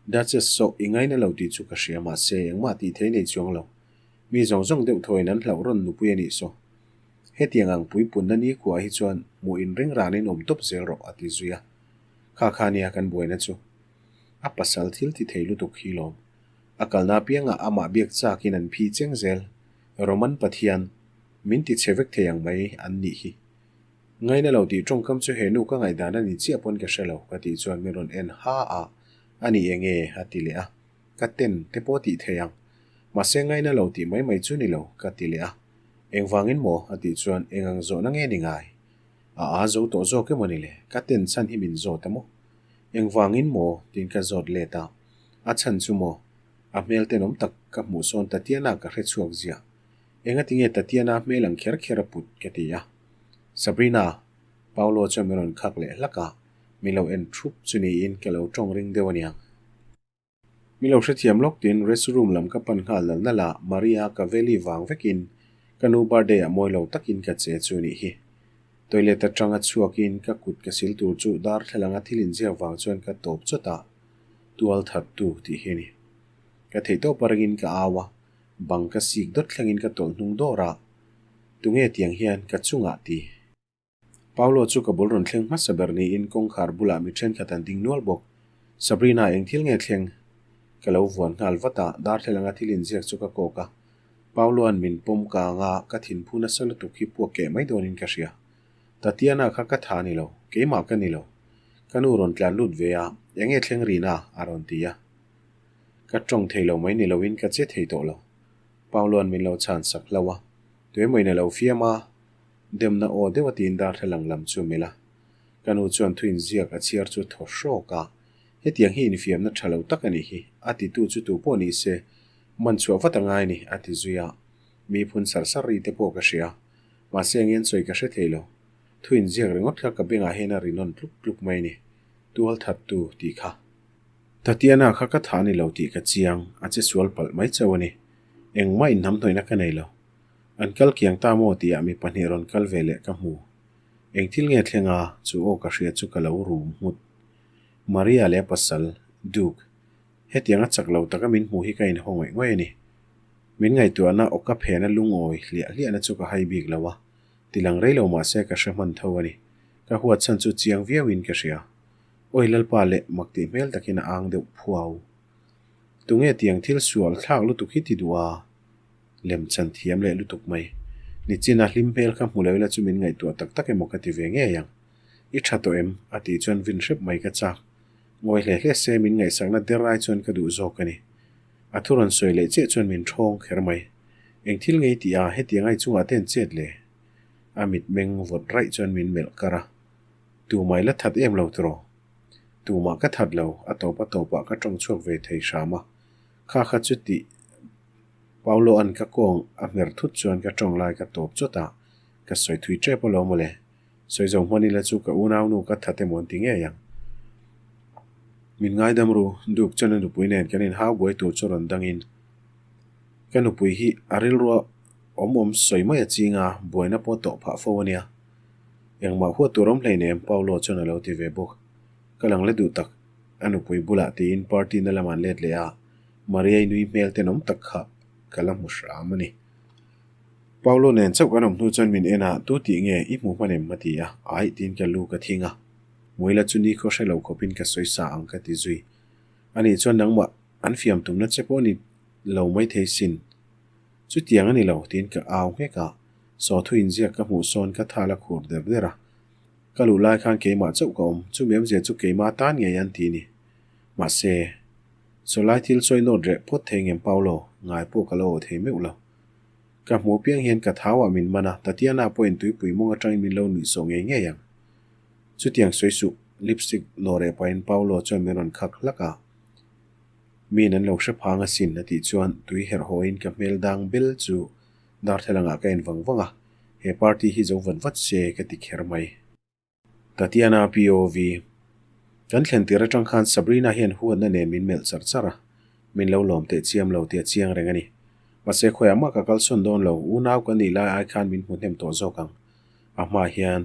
Duchess sawh i ngaina lo tih chu ka hria mahse engmah tih thei nei chuang lo. Mi zawng zawng deuh thawiin an hlauh rawn nupui a nih saw. Hetiang ang puipunna nikhua hi chuan hmuh inring ranin awm tawp zel rawh a ti zui a. Kha kha nia kan buaina chu. A pasal thil ti thei lutuk hi lawm. A kalna apiangah amah biak chakin an phi cheng zel. Roman Pathian, min ti chhe vek thei ang mai an nih hi. Ngaina lo tih tawngkam chu he nu ka ngaihdan a ni chiah pawn ka hre lo ka tih chuan min rawn en ha a, a ni eng nge a ti leh a. Ka ten te pawh tih thei ang. Mahse ngaina lo tih mai mai chu ni lo ka ti leh a. Engvangin maw? a tih chuan eng ang zawhna nge ni ngai? A a zo tawh zawk emaw ni le? Ka ten chhan hi min zawt a maw? Engvangin maw? tiin ka zawt let a. A chhan chu maw? A hmel tenawm tak ka hmuh sawn Tatiana ka hre chhuak ziah. Engati nge Tatiana hmel ang kher kher a put? ka ti a. Sabrina! Paolo chuan min rawn khak leh hlak a, min lo en thup chu niin ka lo tawng ring deuh aniang. Mi lo hrethiam lawk tiin restroom lam ka pan nghal nal nal a, Maria ka veli vang vekin ka nu birthday ah mawi lo takin ka che chu nih hi. Toilet atanga chhuakin ka kut ka sil tur chu darthlalang a thil inziak vang chuan ka tawp chawt a, tual that tu tih hi a ni. Ka theihtawp a ringin ka au a, bang ka sik dawt thlengin ka tawlh hnung dawr a, tunge tiang hian ka chungah ti. Paolo chu ka bul rawn thleng hmasa ber niin kawngkhar bulah mi thenkhat an ding nual bawk. Sabrina eng thil nge thleng? Ka lo vuan nghal vat a, darthlalang a thil inziak chu ka kawk a. Paoloan min pawm kang a, ka thinphu nasa lutuk hi puak keh mai dawnin ka hria. Tatiana kha ka tha ni lo, keimah ka ni lo. Ka nu rawn tlan lut ve a, eng nge thleng Rina? a rawn ti a. Ka tawng thei lo mai ni loin ka che thei tawh lo. Paoloan min lo chhan sak hlauh a, tuemawin a lo fiam a, Demna aw deuh a tiin darthlalang lam chu melh a. Ka nu chuan thu inziak a chhiar chu thaw hrawk a, Hetiang hi infiamna tha lo tak a nih hi, a titu chu tu pawh ni se, man chhuah vat a ngai a ni, a ti zui a. Mi phun sar sar ri te pawh ka hria. Mahse eng hian sawi ka hre thei lo. Thu inziak ringawt kha ka bengah hian a ri nawn tluk tluk mai a ni. Tual thattu tih kha. Tatiana kha ka thah a ni lo tih ka chiang, a che sual palh mai chauh a ni. Engmah inhnamhnawihna ka nei lo. An kal kiang ta maw tihah mi pahnih rawn kal ve leh ka hmu. Eng thil nge thleng a, chu aw ka hria chu ka lo rum nghut. Maria leh a pasal, Duke, hetiang a chak lo taka min hmuh hi ka inhaw ngawih ngawih a ni. Min ngaihtuahna awka phena lungawi hliah hliahna chu ka hai bik lo a, tilang rei lo mah se ka hre hman tho a ni. Ka huat chhan chu chiang viauin ka hria. Awi Lalpa leh mak tih hmel takin a ang deuh phuau. Tunge tiang thil sual thlak lutuk hi ti duh a? Lem chan thiam leh lutuk mai. Nichina hlim hmel kha hmu lo ila chu min ngaihtuah tak tak emaw ka ti ve ngei ang. I tha tawh em? a tih chuan vin hrep mai ka chak. Ngawi hle hle se min ngaihsakna der ai chuan ka duh zawk a ni. A thu rawn sawi leh chiah chuan min thawng kher mai. Eng thil ngei tih a hetiang ai chungah te an chet le? A mitmeng vawt raih chuan min melh kar a. Tumah i la that em lo tiraw? Tumah ka that lo, a tawp a tawpah ka tawng chhuak ve thei hram a. Kha kha chu tih Paulo an ka kawng a hmer thut chuan ka tawng lai ka tawp chawt a, ka sawi thui tep alawm mawle. Sawi zo hman ila chu ka unaunu ka that emaw an ti ngei ang. Min ngaidam ru, Duke chuan a nupui nen kan inhau buai tur chu rawn dangin ka nupui hi a rilrua awm awm sawi mai a ching a, buaina pawh tawh phah fo a nia. Engmah huat tur awm hleinem Paulo chuan a lo ti ve bawk. Ka lang la duh tak, a nupui bulah tiin party na lamah an let leh a. Maria-i nui hmel tenawm tak kha ka la hmu hram a ni. Paulo nen chauh kan awm hnu chuan min en a, Tu tih nge i hmu hman em? a ti a, Aih tiin ka lu ka thing a. Muila chu ni khaw hre lo khawpin ka sawi sa ang ka ti zui. Ani chuan nangmah an fiam tumna che pawh ni lo mai thei sin. Chutiang a ni lo tiin ka au nghek a, saw thu inziak ka hmuh sawn ka thal a khur der der a. Ka luh lai khan keimah chauh ka awm, chumi awmzia chu keimah tan ngei an ti ni. Mahse. Sawlai thil sawi nawt reh phawt thei ngem Paolo, ngai pawh ka lo aw thei meuh lo. Ka hmuh piang hian ka thauah min man a, Tatiana pawhin tuipui mawng atangin min lo nuih sawh ngei ngei ang. Chutiang sawi suh, lipstick nawh reh pahin Paolo chuan min rawn khak hlak a. Miin an lo hre phang asin a tih chuan tui herh hawiin ka hmel dang bel chu darthlalangah ka en vang vang a, he party hi zo vat vat se ka ti kher mai. Tatiana POV. Kan thlen tir atang khan Sabrina hian huatna nen min melh char char a, min lo lawm teh chiam lo tih a chiang reng a ni. Mahse khawiah mah ka kalsawn dawn lo, unau ka nih lai ai khan min hmu hnem tawh zawk ang. A hma hian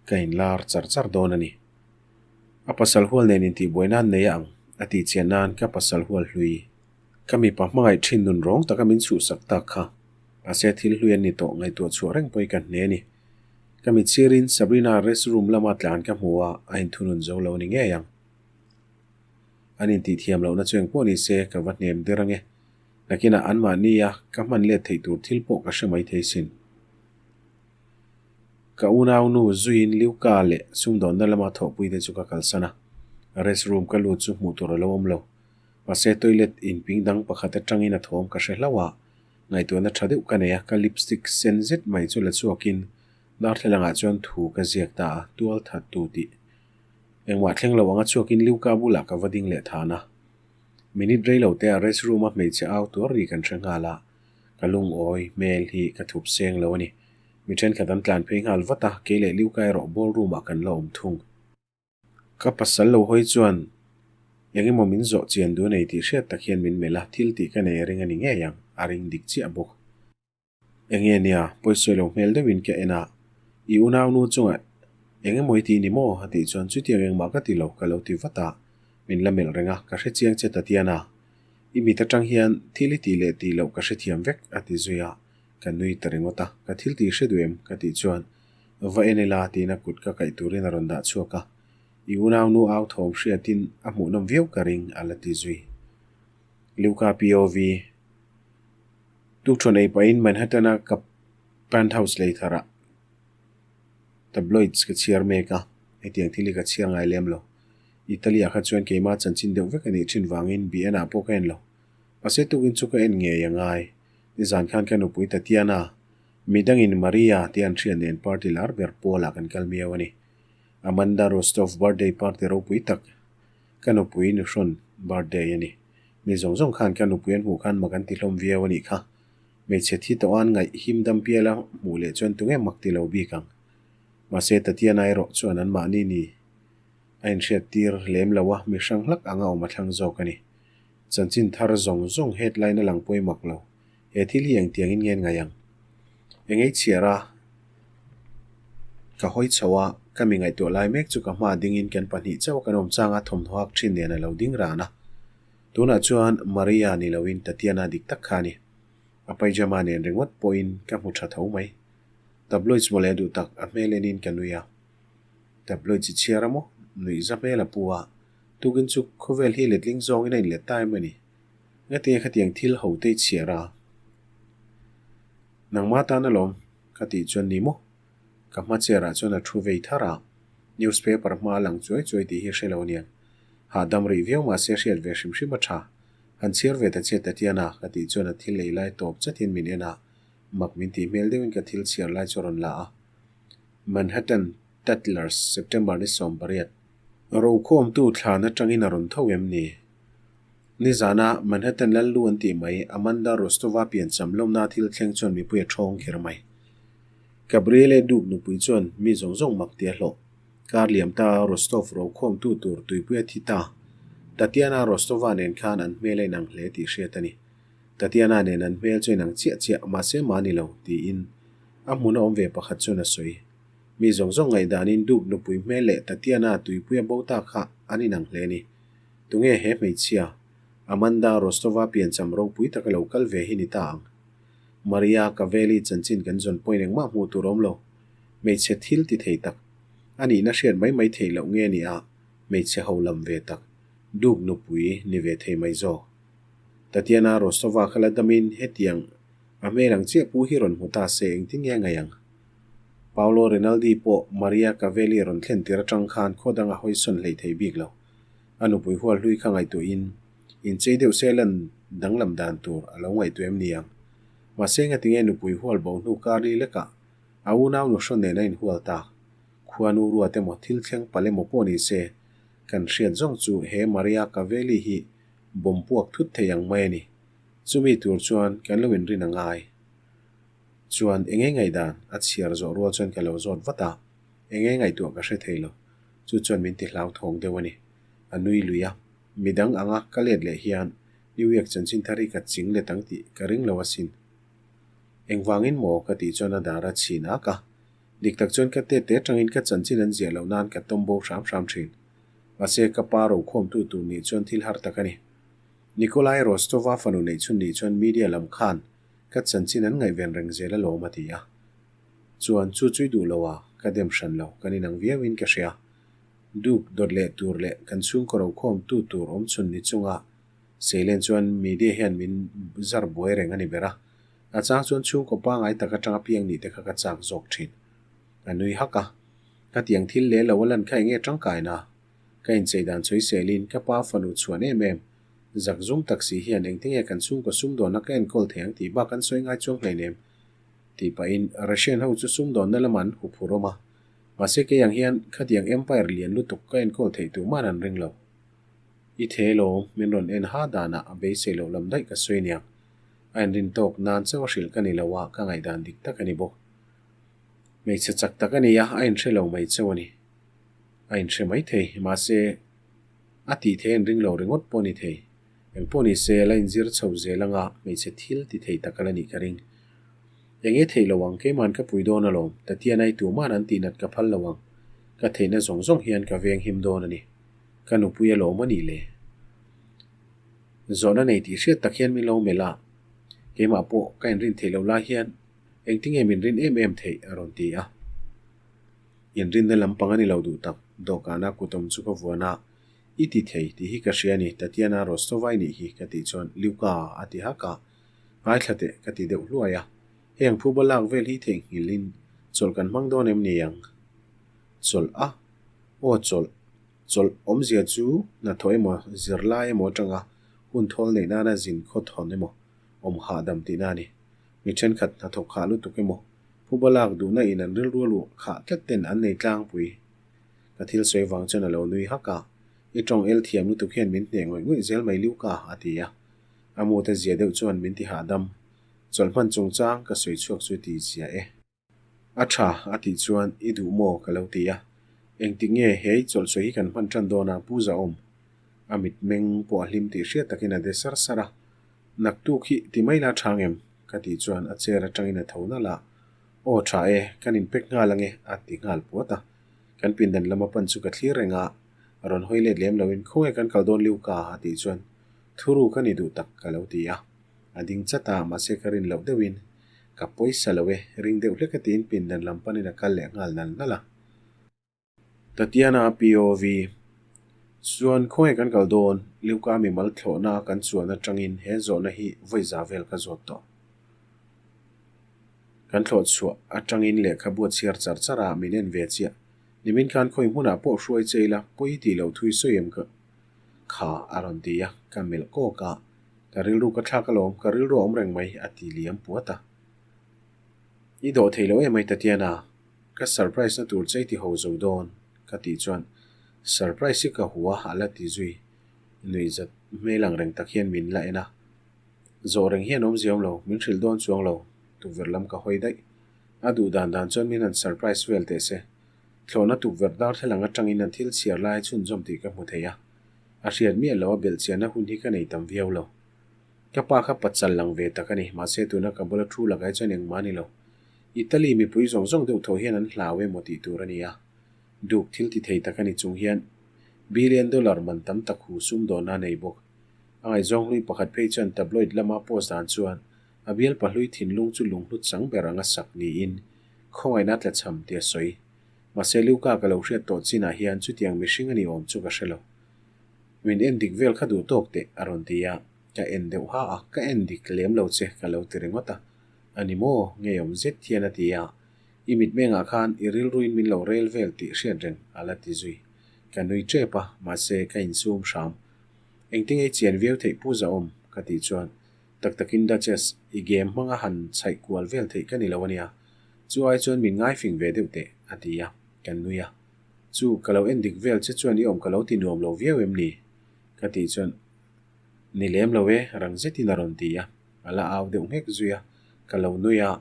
ka inlar char char dawn a ni. A pasal hual nen intihbuai nan nei a ang, a tih chian nan ka pasal hual hlui. Ka mipa hmangaih thin nun rawng taka min chhuhsak tak kha. Mahse thil hlui an ni tawh ngaihtuah chhuah reng pawhin ka hne a ni. Ka mit sirin Sabrina rest room lama tlan ka hmu a, a inthunun zo lo ni ngei ang. An intih thiam lohna chu engpawh ni se ka va hnem der ange. Nakinah anmahnia ka hman let theih tur thil pawh ka hre mai thei sin. Ka unaunu zuiin Luca leh sumdawnna lama thawhpuite chu ka kalsan a, rest room ka lut chu hmuh tur a lo awm lo. Mahse toilet inping dang pakhat atangin a thawm ka hre hlauh a, Ngaihtuahna tha deuh ka nei a, ka lipstick sen zet mai chu la chhuakin darthlalangah chuan thu ka ziak ta a, tual that tu tih. Engmah thleng lo anga chhuakin Luca bulah ka va ding leh than a. Minute rei lo te ah rest room a hmeichhe au tuar ri kan hre nghal a, ka lungawi hmel hi ka thup seng lo a ni. Mi thenkhat an tlan phei nghal vat a, kei leh Luca erawh ballroom ah kan la awm thung. Ka pasal lo hawi chuan eng emaw min zawh chian duh a nei tih hriat tak hian min melh a, thil tih ka nei a ring a ni ngei ang, a ring dik chiah bawk. Enge nia, pawisawi lo hmel deuhin ka en a, i unaunu chungah eng emaw i ti ni maw? a tih chuan chutiang engmah ka ti lo, ka lo ti vat a, min la melh reng a, ka hre chiang che Tatiana, i mit atang hian thil i tih leh tih loh ka hrethiam vek, a ti zui a, ka nui ta ringawt a, ka thil tih hre duh em? ka tih chuan Va en ila tiin a kut ka kaih turin a rawn dah chhuak a, i unaunu au thawm hriatin a hmuhnawm viau ka ring a la ti zui. Luca POV Tukthuan ei pahin Manhattan-a ka penthouse lei tharah tabloids ka chhiar mek a, hetiang thil hi ka chhiar ngai lem lo. Italy-ah kha chuan keimah chanchin deuh vek a nih thin vangin BN-ah pawh ka en lo. Mahse tukin chu ka en ngei a ngai. Nizan khan ka nupui Tatiana Midangin Maria te an hriat nen party lar ber Paul-ah kan kal miau a ni. Amanda Rostov birthday party ropui tak ka nupui nuhrawn birthday a ni. Mi zawng zawng khan ka nupui an hmuh khan mak an ti hlawm viau a nih kha. Hmeichhe thi tawh an ngaih him dam piala hmuh leh chuan tunge mak ti lo bik ang. Mahse Tatiana erawh chuan anmahni ni a inhriat tir lem lo a, mi hrang hlak anga awm a thlang zawk a ni. Chanchin thar zawng zawng headline a lang pawimawk lo. He thil hi engtiangin nge an ngaih ang? Eng ei chhiar a, ka hawi chho a, ka mi ngaihtuah lai mek chu ka hma dingin kan pahnih chauh kan awm chang a, thawmhnaw hak thin nen a lo ding ran a. Tunah chuan Maria ni loin Tatiana dik tak kha a ni. A pyjama nen ringawt pawhin ka hmu tha tho mai. Tabloids mawle a duh tak, a hmel enin ka nui a. Tabloids i chhiar a maw? Nuih za hmel a pu a, tukin chu khawvel hi letling zawngin a inlet ta em a ni. Ngatinge khatiang thil ho te i chhiar a? Nangma tan alawm, ka tih chuan ni maw? Ka hma chair ah chuan a thu vei thar a, newspaper hma a lang chuai chuai tih hi hre lo aniang. Hahdam rih viau mahse hriat ve hrim hrim a tha. Han chhiar ve ta che Tatiana, ka tih chuan a thil ei lai tawp chatin min en a, mak min tih hmel deuhin ka thil chhiar lai chu a rawn la a. Manhattan Tatlers, September ni 18. Rokhawmtu thlan atangin a rawn tho em ni? Nizana Manhattan Lallu an tih mai, Amanda Rostova piancham lawmna thil thleng chuan mipui a thawng kher mai. Gabriele Duke nupui chuan mi zawng zawng mak ti a hlawh. Kar liam ta Rostov rokhawmtu tur tuipui a thi ta. Tatiana Rostova nen khan an hmel a inang hle tih hriat a ni. Tatiana nen an hmel chu inang chiah chiah mahse mah ni lo, tiin a hmun a awm ve pakhat chuan a sawi. Mi zawng zawng ngaihdanin Duke nupui hmel leh Tatiana tuipui a bo ta kha an inang hle a ni. Tunge he hmeichhia, Amanda Rostova piancham ropui taka lo kal ve hi ni ta ang? Maria Cavelli chanchin kan zawn pawhin engmah hmuh tur awm lo. Hmeichhe thil ti thei tak, a nihna hriat mai mai theih loh nge ni a, hmeichhe ho lam ve tak, Duke nupui ni ve thei mai zawk. Tatiana Rostova kha la damin hetiang a hmel ang chiah pu hi rawn hmu ta se engtin nge a ngaih ang? Paolo Rinaldi pawh Maria Cavelli rawn thlen tir atang khan khaw danga hawisawn hleih thei bik lo. A nupui hual hlui kha ngaihtuahin, Inchei deuh se lan danglam dan tur a lo ngaihtuah em ni ang? Mahse ngatinge nupui hual bo hnu kar li lekah a unau nu hrawn nen a inhual tak? Khuanu ruat emaw thil thleng palh emaw pawh ni se, kan hriat zawng chu he Maria Cavelli hi bomb puak thut thei ang mai a ni. Chumi tur chuan kan lo inrin a ngai. Chuan enge ngaihdan a chhiar zawh rual chuan ka lo zawt vat a, enge ngaihtuah ka hre thei lo. Chu chuan min ti hlauthawng deuh a ni. A nui lui a, midang anga ka let leh hian New York chanchin thar hi ka ching let ang tih ka ring lo asin. Engvangin maw ka tih chuan a dar a chhin ak a. Dik tak chuan ka tete atangin ka chanchin an ziah loh nan ka tawm bo hram hram thin. Mahse ka pa rokhawmtu tur nih chuan thil har tak a ni. Nikolai Rostova fanu neih chhun nih chuan media lam khan ka chanchin an ngaihven reng zel alawm a ti a. Chuan chu chui duh lo a, ka dem hran lo, kan inang viauin ka hria. Duk dawt leh tur leh kan chhungkaw rokhawm tu tur awm chhun ni chunga Seilen chuan media hian min zar buai reng a ni ber a. A chang chuan chhungkaw pangai tak atanga piang nih te kha ka chak zawk thin. A nui hak a. Ka tiang thil leh lo a lan kha enge tangkaina? Ka inchei dan chhui selin ka pa fanu chhuan em em. Zak zum tak si hian engtinge kan chhungkaw sumdawnna ka enkawl thei ang tih bak an sawi ngai chuang hleinem tih pahin Russian ho chu sumdawnna lamah an huphur awm a. Mahse kei ang hian khatiang empire lian lutuk ka enkawl theih tur man an ring lo. I the lawm, min rawn en ha danah a beisei loh lam daih ka sawi aniang. A inrin tawk nan chauh a hrilh ka ni lo a, ka ngaihdan dik tak a ni bawk. Hmeichhe chak tak a ni a, a inhre lo mai chauh a ni. A inhre mai thei, mahse a tih thei a inring lo ringawt pawh a ni thei. Eng pawh ni se, la inzir chho zel anga hmeichhe thil ti thei tak a la nih ka ring. Eng nge theih lo ang, keiman ka pui dawn alawm, Tatiana i tuman an tihnat ka phal lo ang. Ka theihna zawng zawng hian ka veng him dawn a ni. Ka nupui alawm a nih le. Zawhna nei tih hriat tak hian min lo melh a, keimah pawh ka inrin theih loh lai hian engtinge min rin em em theih a rawn ti a. Inrinna lampang a ni lo duh tak, dawhkana kutawm chu ka vuan a, I ti thei tih hi ka hria a ni, Tatiana Rostova i nih hi ka tih chuan Luka a ti hak a, ngaithla teh ka ti deuh hluai a, heng phuba lak vel hi theihnghilhin chawlh kan hmang dawn em ni ang? Chawlh a? Aw chawlh. Chawlh awmzia chu hnathawh emaw zirlai emaw atanga hun thawl neih nana zin khaw thawn emaw awm hahdam tihna a ni. Mi thenkhat hnathawk khah lutuk emaw phuba lak duhna in an rilru a luh khah tlat ten an nei tlangpui. Ka thil sawi vang chuan a lo nui hak a, I tawng el thiam lutuk hian min hneh ngawih ngawih zel mai liu ka, a ti a. A mute zia deuh chuan min ti hahdam. Chawlh hman chungchang ka sawi chhuak chu ti zia e. A tha, a tih chuan i duh maw ka lo ti a. Engtik nge hei chawlhsawi hi kan hman tan dawn a, Pu Zahawm? A mitmeng pawh a hlim tih hriat takin a de sar sar a. Naktuk hi ti mai la tha ngem? Ka tih chuan a chair atangin a tho nalh a. Aw tha e, kan inpek nghal ange a ti nghal puat a. Kan pindan lama pan chu ka thlir reng a, a rawn hawi let lem loin khawnge kan kal dawn liu ka? a tih chuan thuru ka ni duh tak ka lo ti a. A ding chat a, mahse ka rin loh deuhin ka pawisa lo e, ring deuh hlek a tiin pindan lam panin a kal leh nghal nal nal a. Tatiana POV chuan khawnge kan kal dawn, Luka mimal thlawhna kan chuan atangin he zawhna hi vawi za vel ka zawt tawh. Kan thlawh chhuah atangin lehkhabu a chhiar char char a, min en ve chiah. Nimin khan khawi hmunah pawh hruai che ila, pawi tih loh thui sawi em ka kha a rawn ti a, ka melh kawk a. Ka rilru ka thlak alawm, ka rilru a awm reng mai, a ti liam puat a. I dawh thei lo em ai Tatiana, ka surprise na tur che i ti ho zo dawn, ka tih chuan surprise hi ka hua a la ti zui. Nuih zat hmel ang reng tak hian min la en a. Zawh reng hian awmzia awm lo, min hrilh dawn chuang lo, tukverh lam ka hawi daih. A duh dan dan chuan min han surprise vel teh se. Thlawhna tukverh darthlalang atangin an thil chhiar lai chhunzawm tih ka hmu thei a. A hriat miah lo a belhchiahna hun hi ka nei tam viau lo. Ka pa kha pachal lang ve tak a ni, mahse tuna ka bula thu lakah hi chuan engmah a ni lo. Italy mipui zawng zawng deuh tho hian an hlau emaw tih tur a ni a. Duk thil ti thei tak a ni chung hian billion dollar man tam tak hu sumdawnna a nei bawk. A ngaihzawng hlui pakhat phei chuan tabloid lama post dan chuan a bial pahlui thinlung chu lunghlut chang ber anga sak niin khawngaihna a tlachham tih a sawi. Mahse Luca ka lo hriat tawh chinah hian chutiang mihring a ni awm chu ka hre lo. Min en dik vel kha duh tawk teh a rawn ti a, ka en deuh ha a, ka en dik lem lo che ka lo ti ringawt a. A ni maw? Ngeiawm zet hian a ti a, i mitmengah khan i rilruin min lo rel vel tih hriat reng a la ti zui. Ka nui tep a, mahse ka insum hram. Engtinge i chian viau theih Pu Zahawm? ka tih chuan, Tak takin Duchess, i game hmanga han chhaih kual vel theih ka ni lo ania. Chu ai chuan min ngaifing ve deuh teh, a ti a, kan nui a. Chu, ka lo en dik vel che chuan i awm ka lo ti nuam lo viau em ni? ka tih chuan, Ni lem lo e, rang zetin a rawn ti a, a la au deuh nghek zui a, ka lo nui a.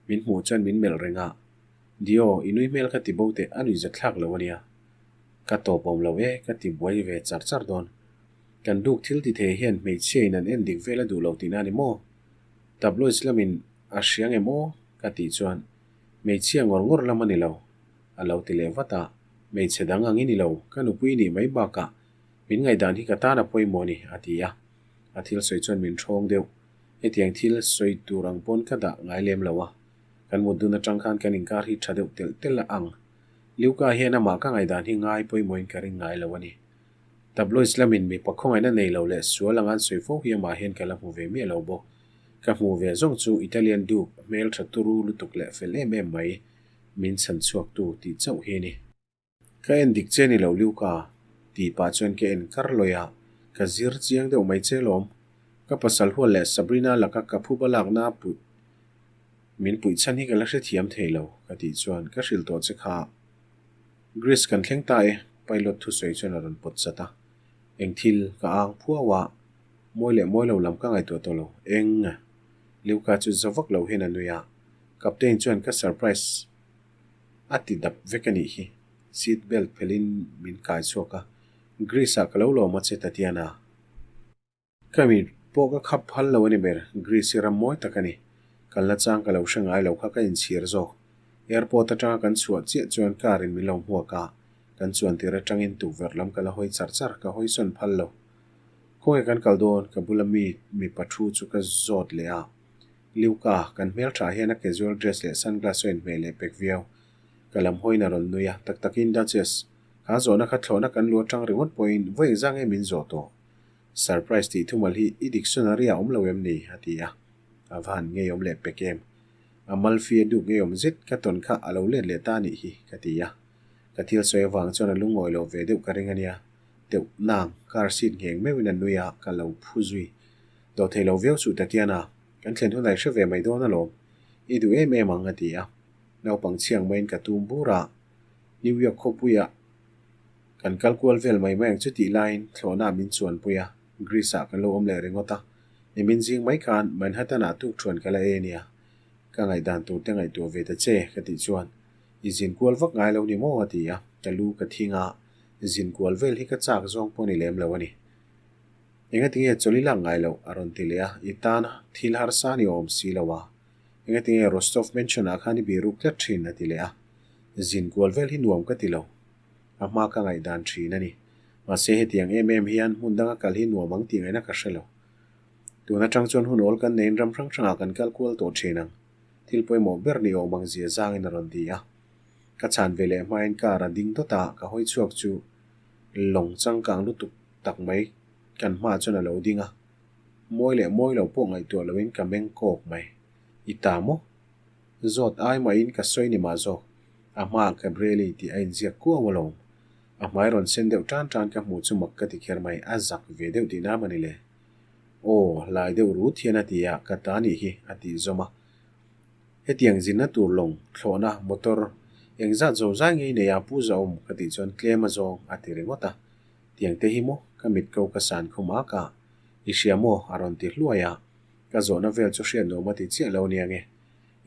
Min hmuh chuan min melh reng a, Dio, i nui hmel kha ti bo teh, a nuih zathlak lo ania. Ka tawp awm lo e, ka ti buai ve char char dawn. Kan duk thil ti thei hian hmeichhia in an en dik vel a duh lo tihna a ni maw? Tabloids lamin a hria ngem aw? ka tih chuan, Hmeichhia ngawr ngawr lam a ni lo, a lo ti leh vat a. Hmeichhe dang ang i ni lo, ka nupui i nih mai bakah min ngaihdan hi ka tan a pawimawh a ni, a ti a. A thil sawi chuan min ṭhawng deuh. Hetiang thil sawi tur ang pawn ka dah ngai lem lo a. Kan mut dun aṭang khan kan inkar hi ṭha deuh telh telh a ang. Liuka hian amah ka ngaihdan hi ngai pawimawhin ka ring ngai lo a ni. Tabloids lamin mipa khawngaihna nei lo leh sual anga an sawi fo hi amah hian ka la hmu ve miah lo bawk. Ka hmuh ve zawng chu Italian Duke hmel tha turu lutuk leh fel em em mai min chhan chhuaktu tih chauh hi a ni. Ka en dik che ni lo Luca, tih pah chuan ka en kar lawih a, ka zir chiang deuh mai che lawm. Ka pasal hual leh Sabrina laka ka phuba lakna puih min puih chhan hi ka la hrethiam thei lo, ka tih chuan ka hrilh tawh che kha. Greece kan thleng ta e, pilot thusawi chuan a rawn pawt chat a. Eng thil ka ang phuau a, mawi leh mawi lo lam ka ngaihtuah tawh lo. Eng? Luca chu za vak lo hian a nui a, Captain chuan ka surprise a ti dap vek a nih hi. Seat belt phelhin min kai chhuak a, Greece ah ka lo lawm a che Tatiana. Ka mi pawh ka khap phal lo a ni ber, Greece hi ram mawi tak a ni. Kalna chang ka lo hre ngai lo kha ka inchhir zawk. Airport atanga kan chhuah chiah chuan car in min lo hmuak a, kan chuan tir atangin tukverh lam ka la hawi char char, ka hawi sawn phal lo. Khawnge kan kal dawn, ka bula mi mipa thu chu ka zawt leh a. Liuka, kan hmeltha hian a casual dress leh sunglass a inhmeh leh pek viau. Ka lam hawiin a rawn nui a, tak takin Duchess, kha zawhna kha thlawhna kan lu atang ringawt pawhin vawi engzah nge min zawh tawh? Surprise tih thumal hi i dictionary ah awm lo em ni? a ti a. A va han ngeiawm leh pek em? A malfi a duk ngeiawm zet ka tawn kha a lo let leh ta anih hi, ka ti a. Ka thil sawi avang chuan a lungawi lo ve deuh ka ring a nia. Teuh nang, car seat ngheng meuhin a nui a, ka lo phu zui. Dawh thei lo viau suh Tatiana, kan thlen hunah i hre ve mai dawn alawm. I duh em em ang, a ti a. Naupang chhiang maiin ka tum bur a. New York khawpuiah Kan kal kual vel mai mai ang chu tih laiin thlawhna min chuanpui a, Greece ah kan lo awm leh ringawt a. Nimin zing mai khan Manhattan ah tukṭhuan ka la e nia. Ka ngaihdan tur te ngaihtuah ve ta che ka tih chuan i zin kual vak ngai lo ni maw a ti a, ka lu ka thing a, zin kual vel hi ka chak zawng pawh ni lem lo a ni. Engatinge chawlh i lak ngai loh a rawn ti leh a, i tana thil harsa ni awm si lo a. Engatinge Rostov Mansion ah khan i biruk tlat thin a ti leh a, zin kual vel hi nuam ka ti lo. A hma ka ngaihdan thin a ni. Mahse hetiang em em hian hmun danga kal hi nuam ang tih ngaihna ka hre lo. Tun atang chuan hun awl kan neiin ram hrang hrangah kan kal kual tawh thin ang. Thil pawimawh ber ni awm ang zia zangin a rawn ti a. Ka chhan ve leh hmain car a ding dawt a, ka hawi chhuak chu lawng changkang lutuk tak mai kan hmaah chuan a lo ding a. Mawi leh mawi lo pawh ngaihtuah loin ka meng kawk mai. I ta maw? Zawt ai mahin ka sawi ni mah zawk. A hmaah Gabrieli tih a inziak kuau alawm. A hmai rawn sen deuh tan tan ka hmuh chu mak ka ti kher mai, a zak ve deuh tih na mani le. Aw, lai deuh rut hian a ti a, ka ta nih hi, a tih zawm a. Hetiang zinna tur lawng, thlawhna, motor, engzat zo zai ngei nei a pu zahawm ka tih chuan tlem a zawng a ti ringawt a. Tiang te hi maw, ka mit ko ka san khum ak a, i hria maw a rawn ti hluai a. Ka zawhna vel chu hriat nuam a ti chiah lo nia nge.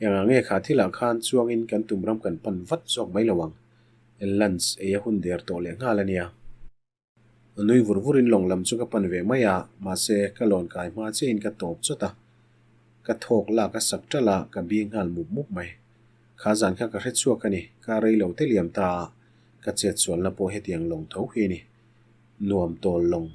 Engah nge kha thilah khan chuangin kan tum ram kan pan vat zawk mai lo ang. Lunch ei a hun der tawh leh nghal a nia. Nui vur vurin lawng lam chu ka pan ve mai a, mahse ka lawn kai hma chiahin ka tawp chawt a. Ka thawk lak a sak ṭalh a, ka bing nghal mup mup mai. Kha zan kha ka hre chhuak a ni, ka rei lo te liam ta a, ka chet sualna pawh hetiang lawng tho hi a ni. Nuam tawl lawng.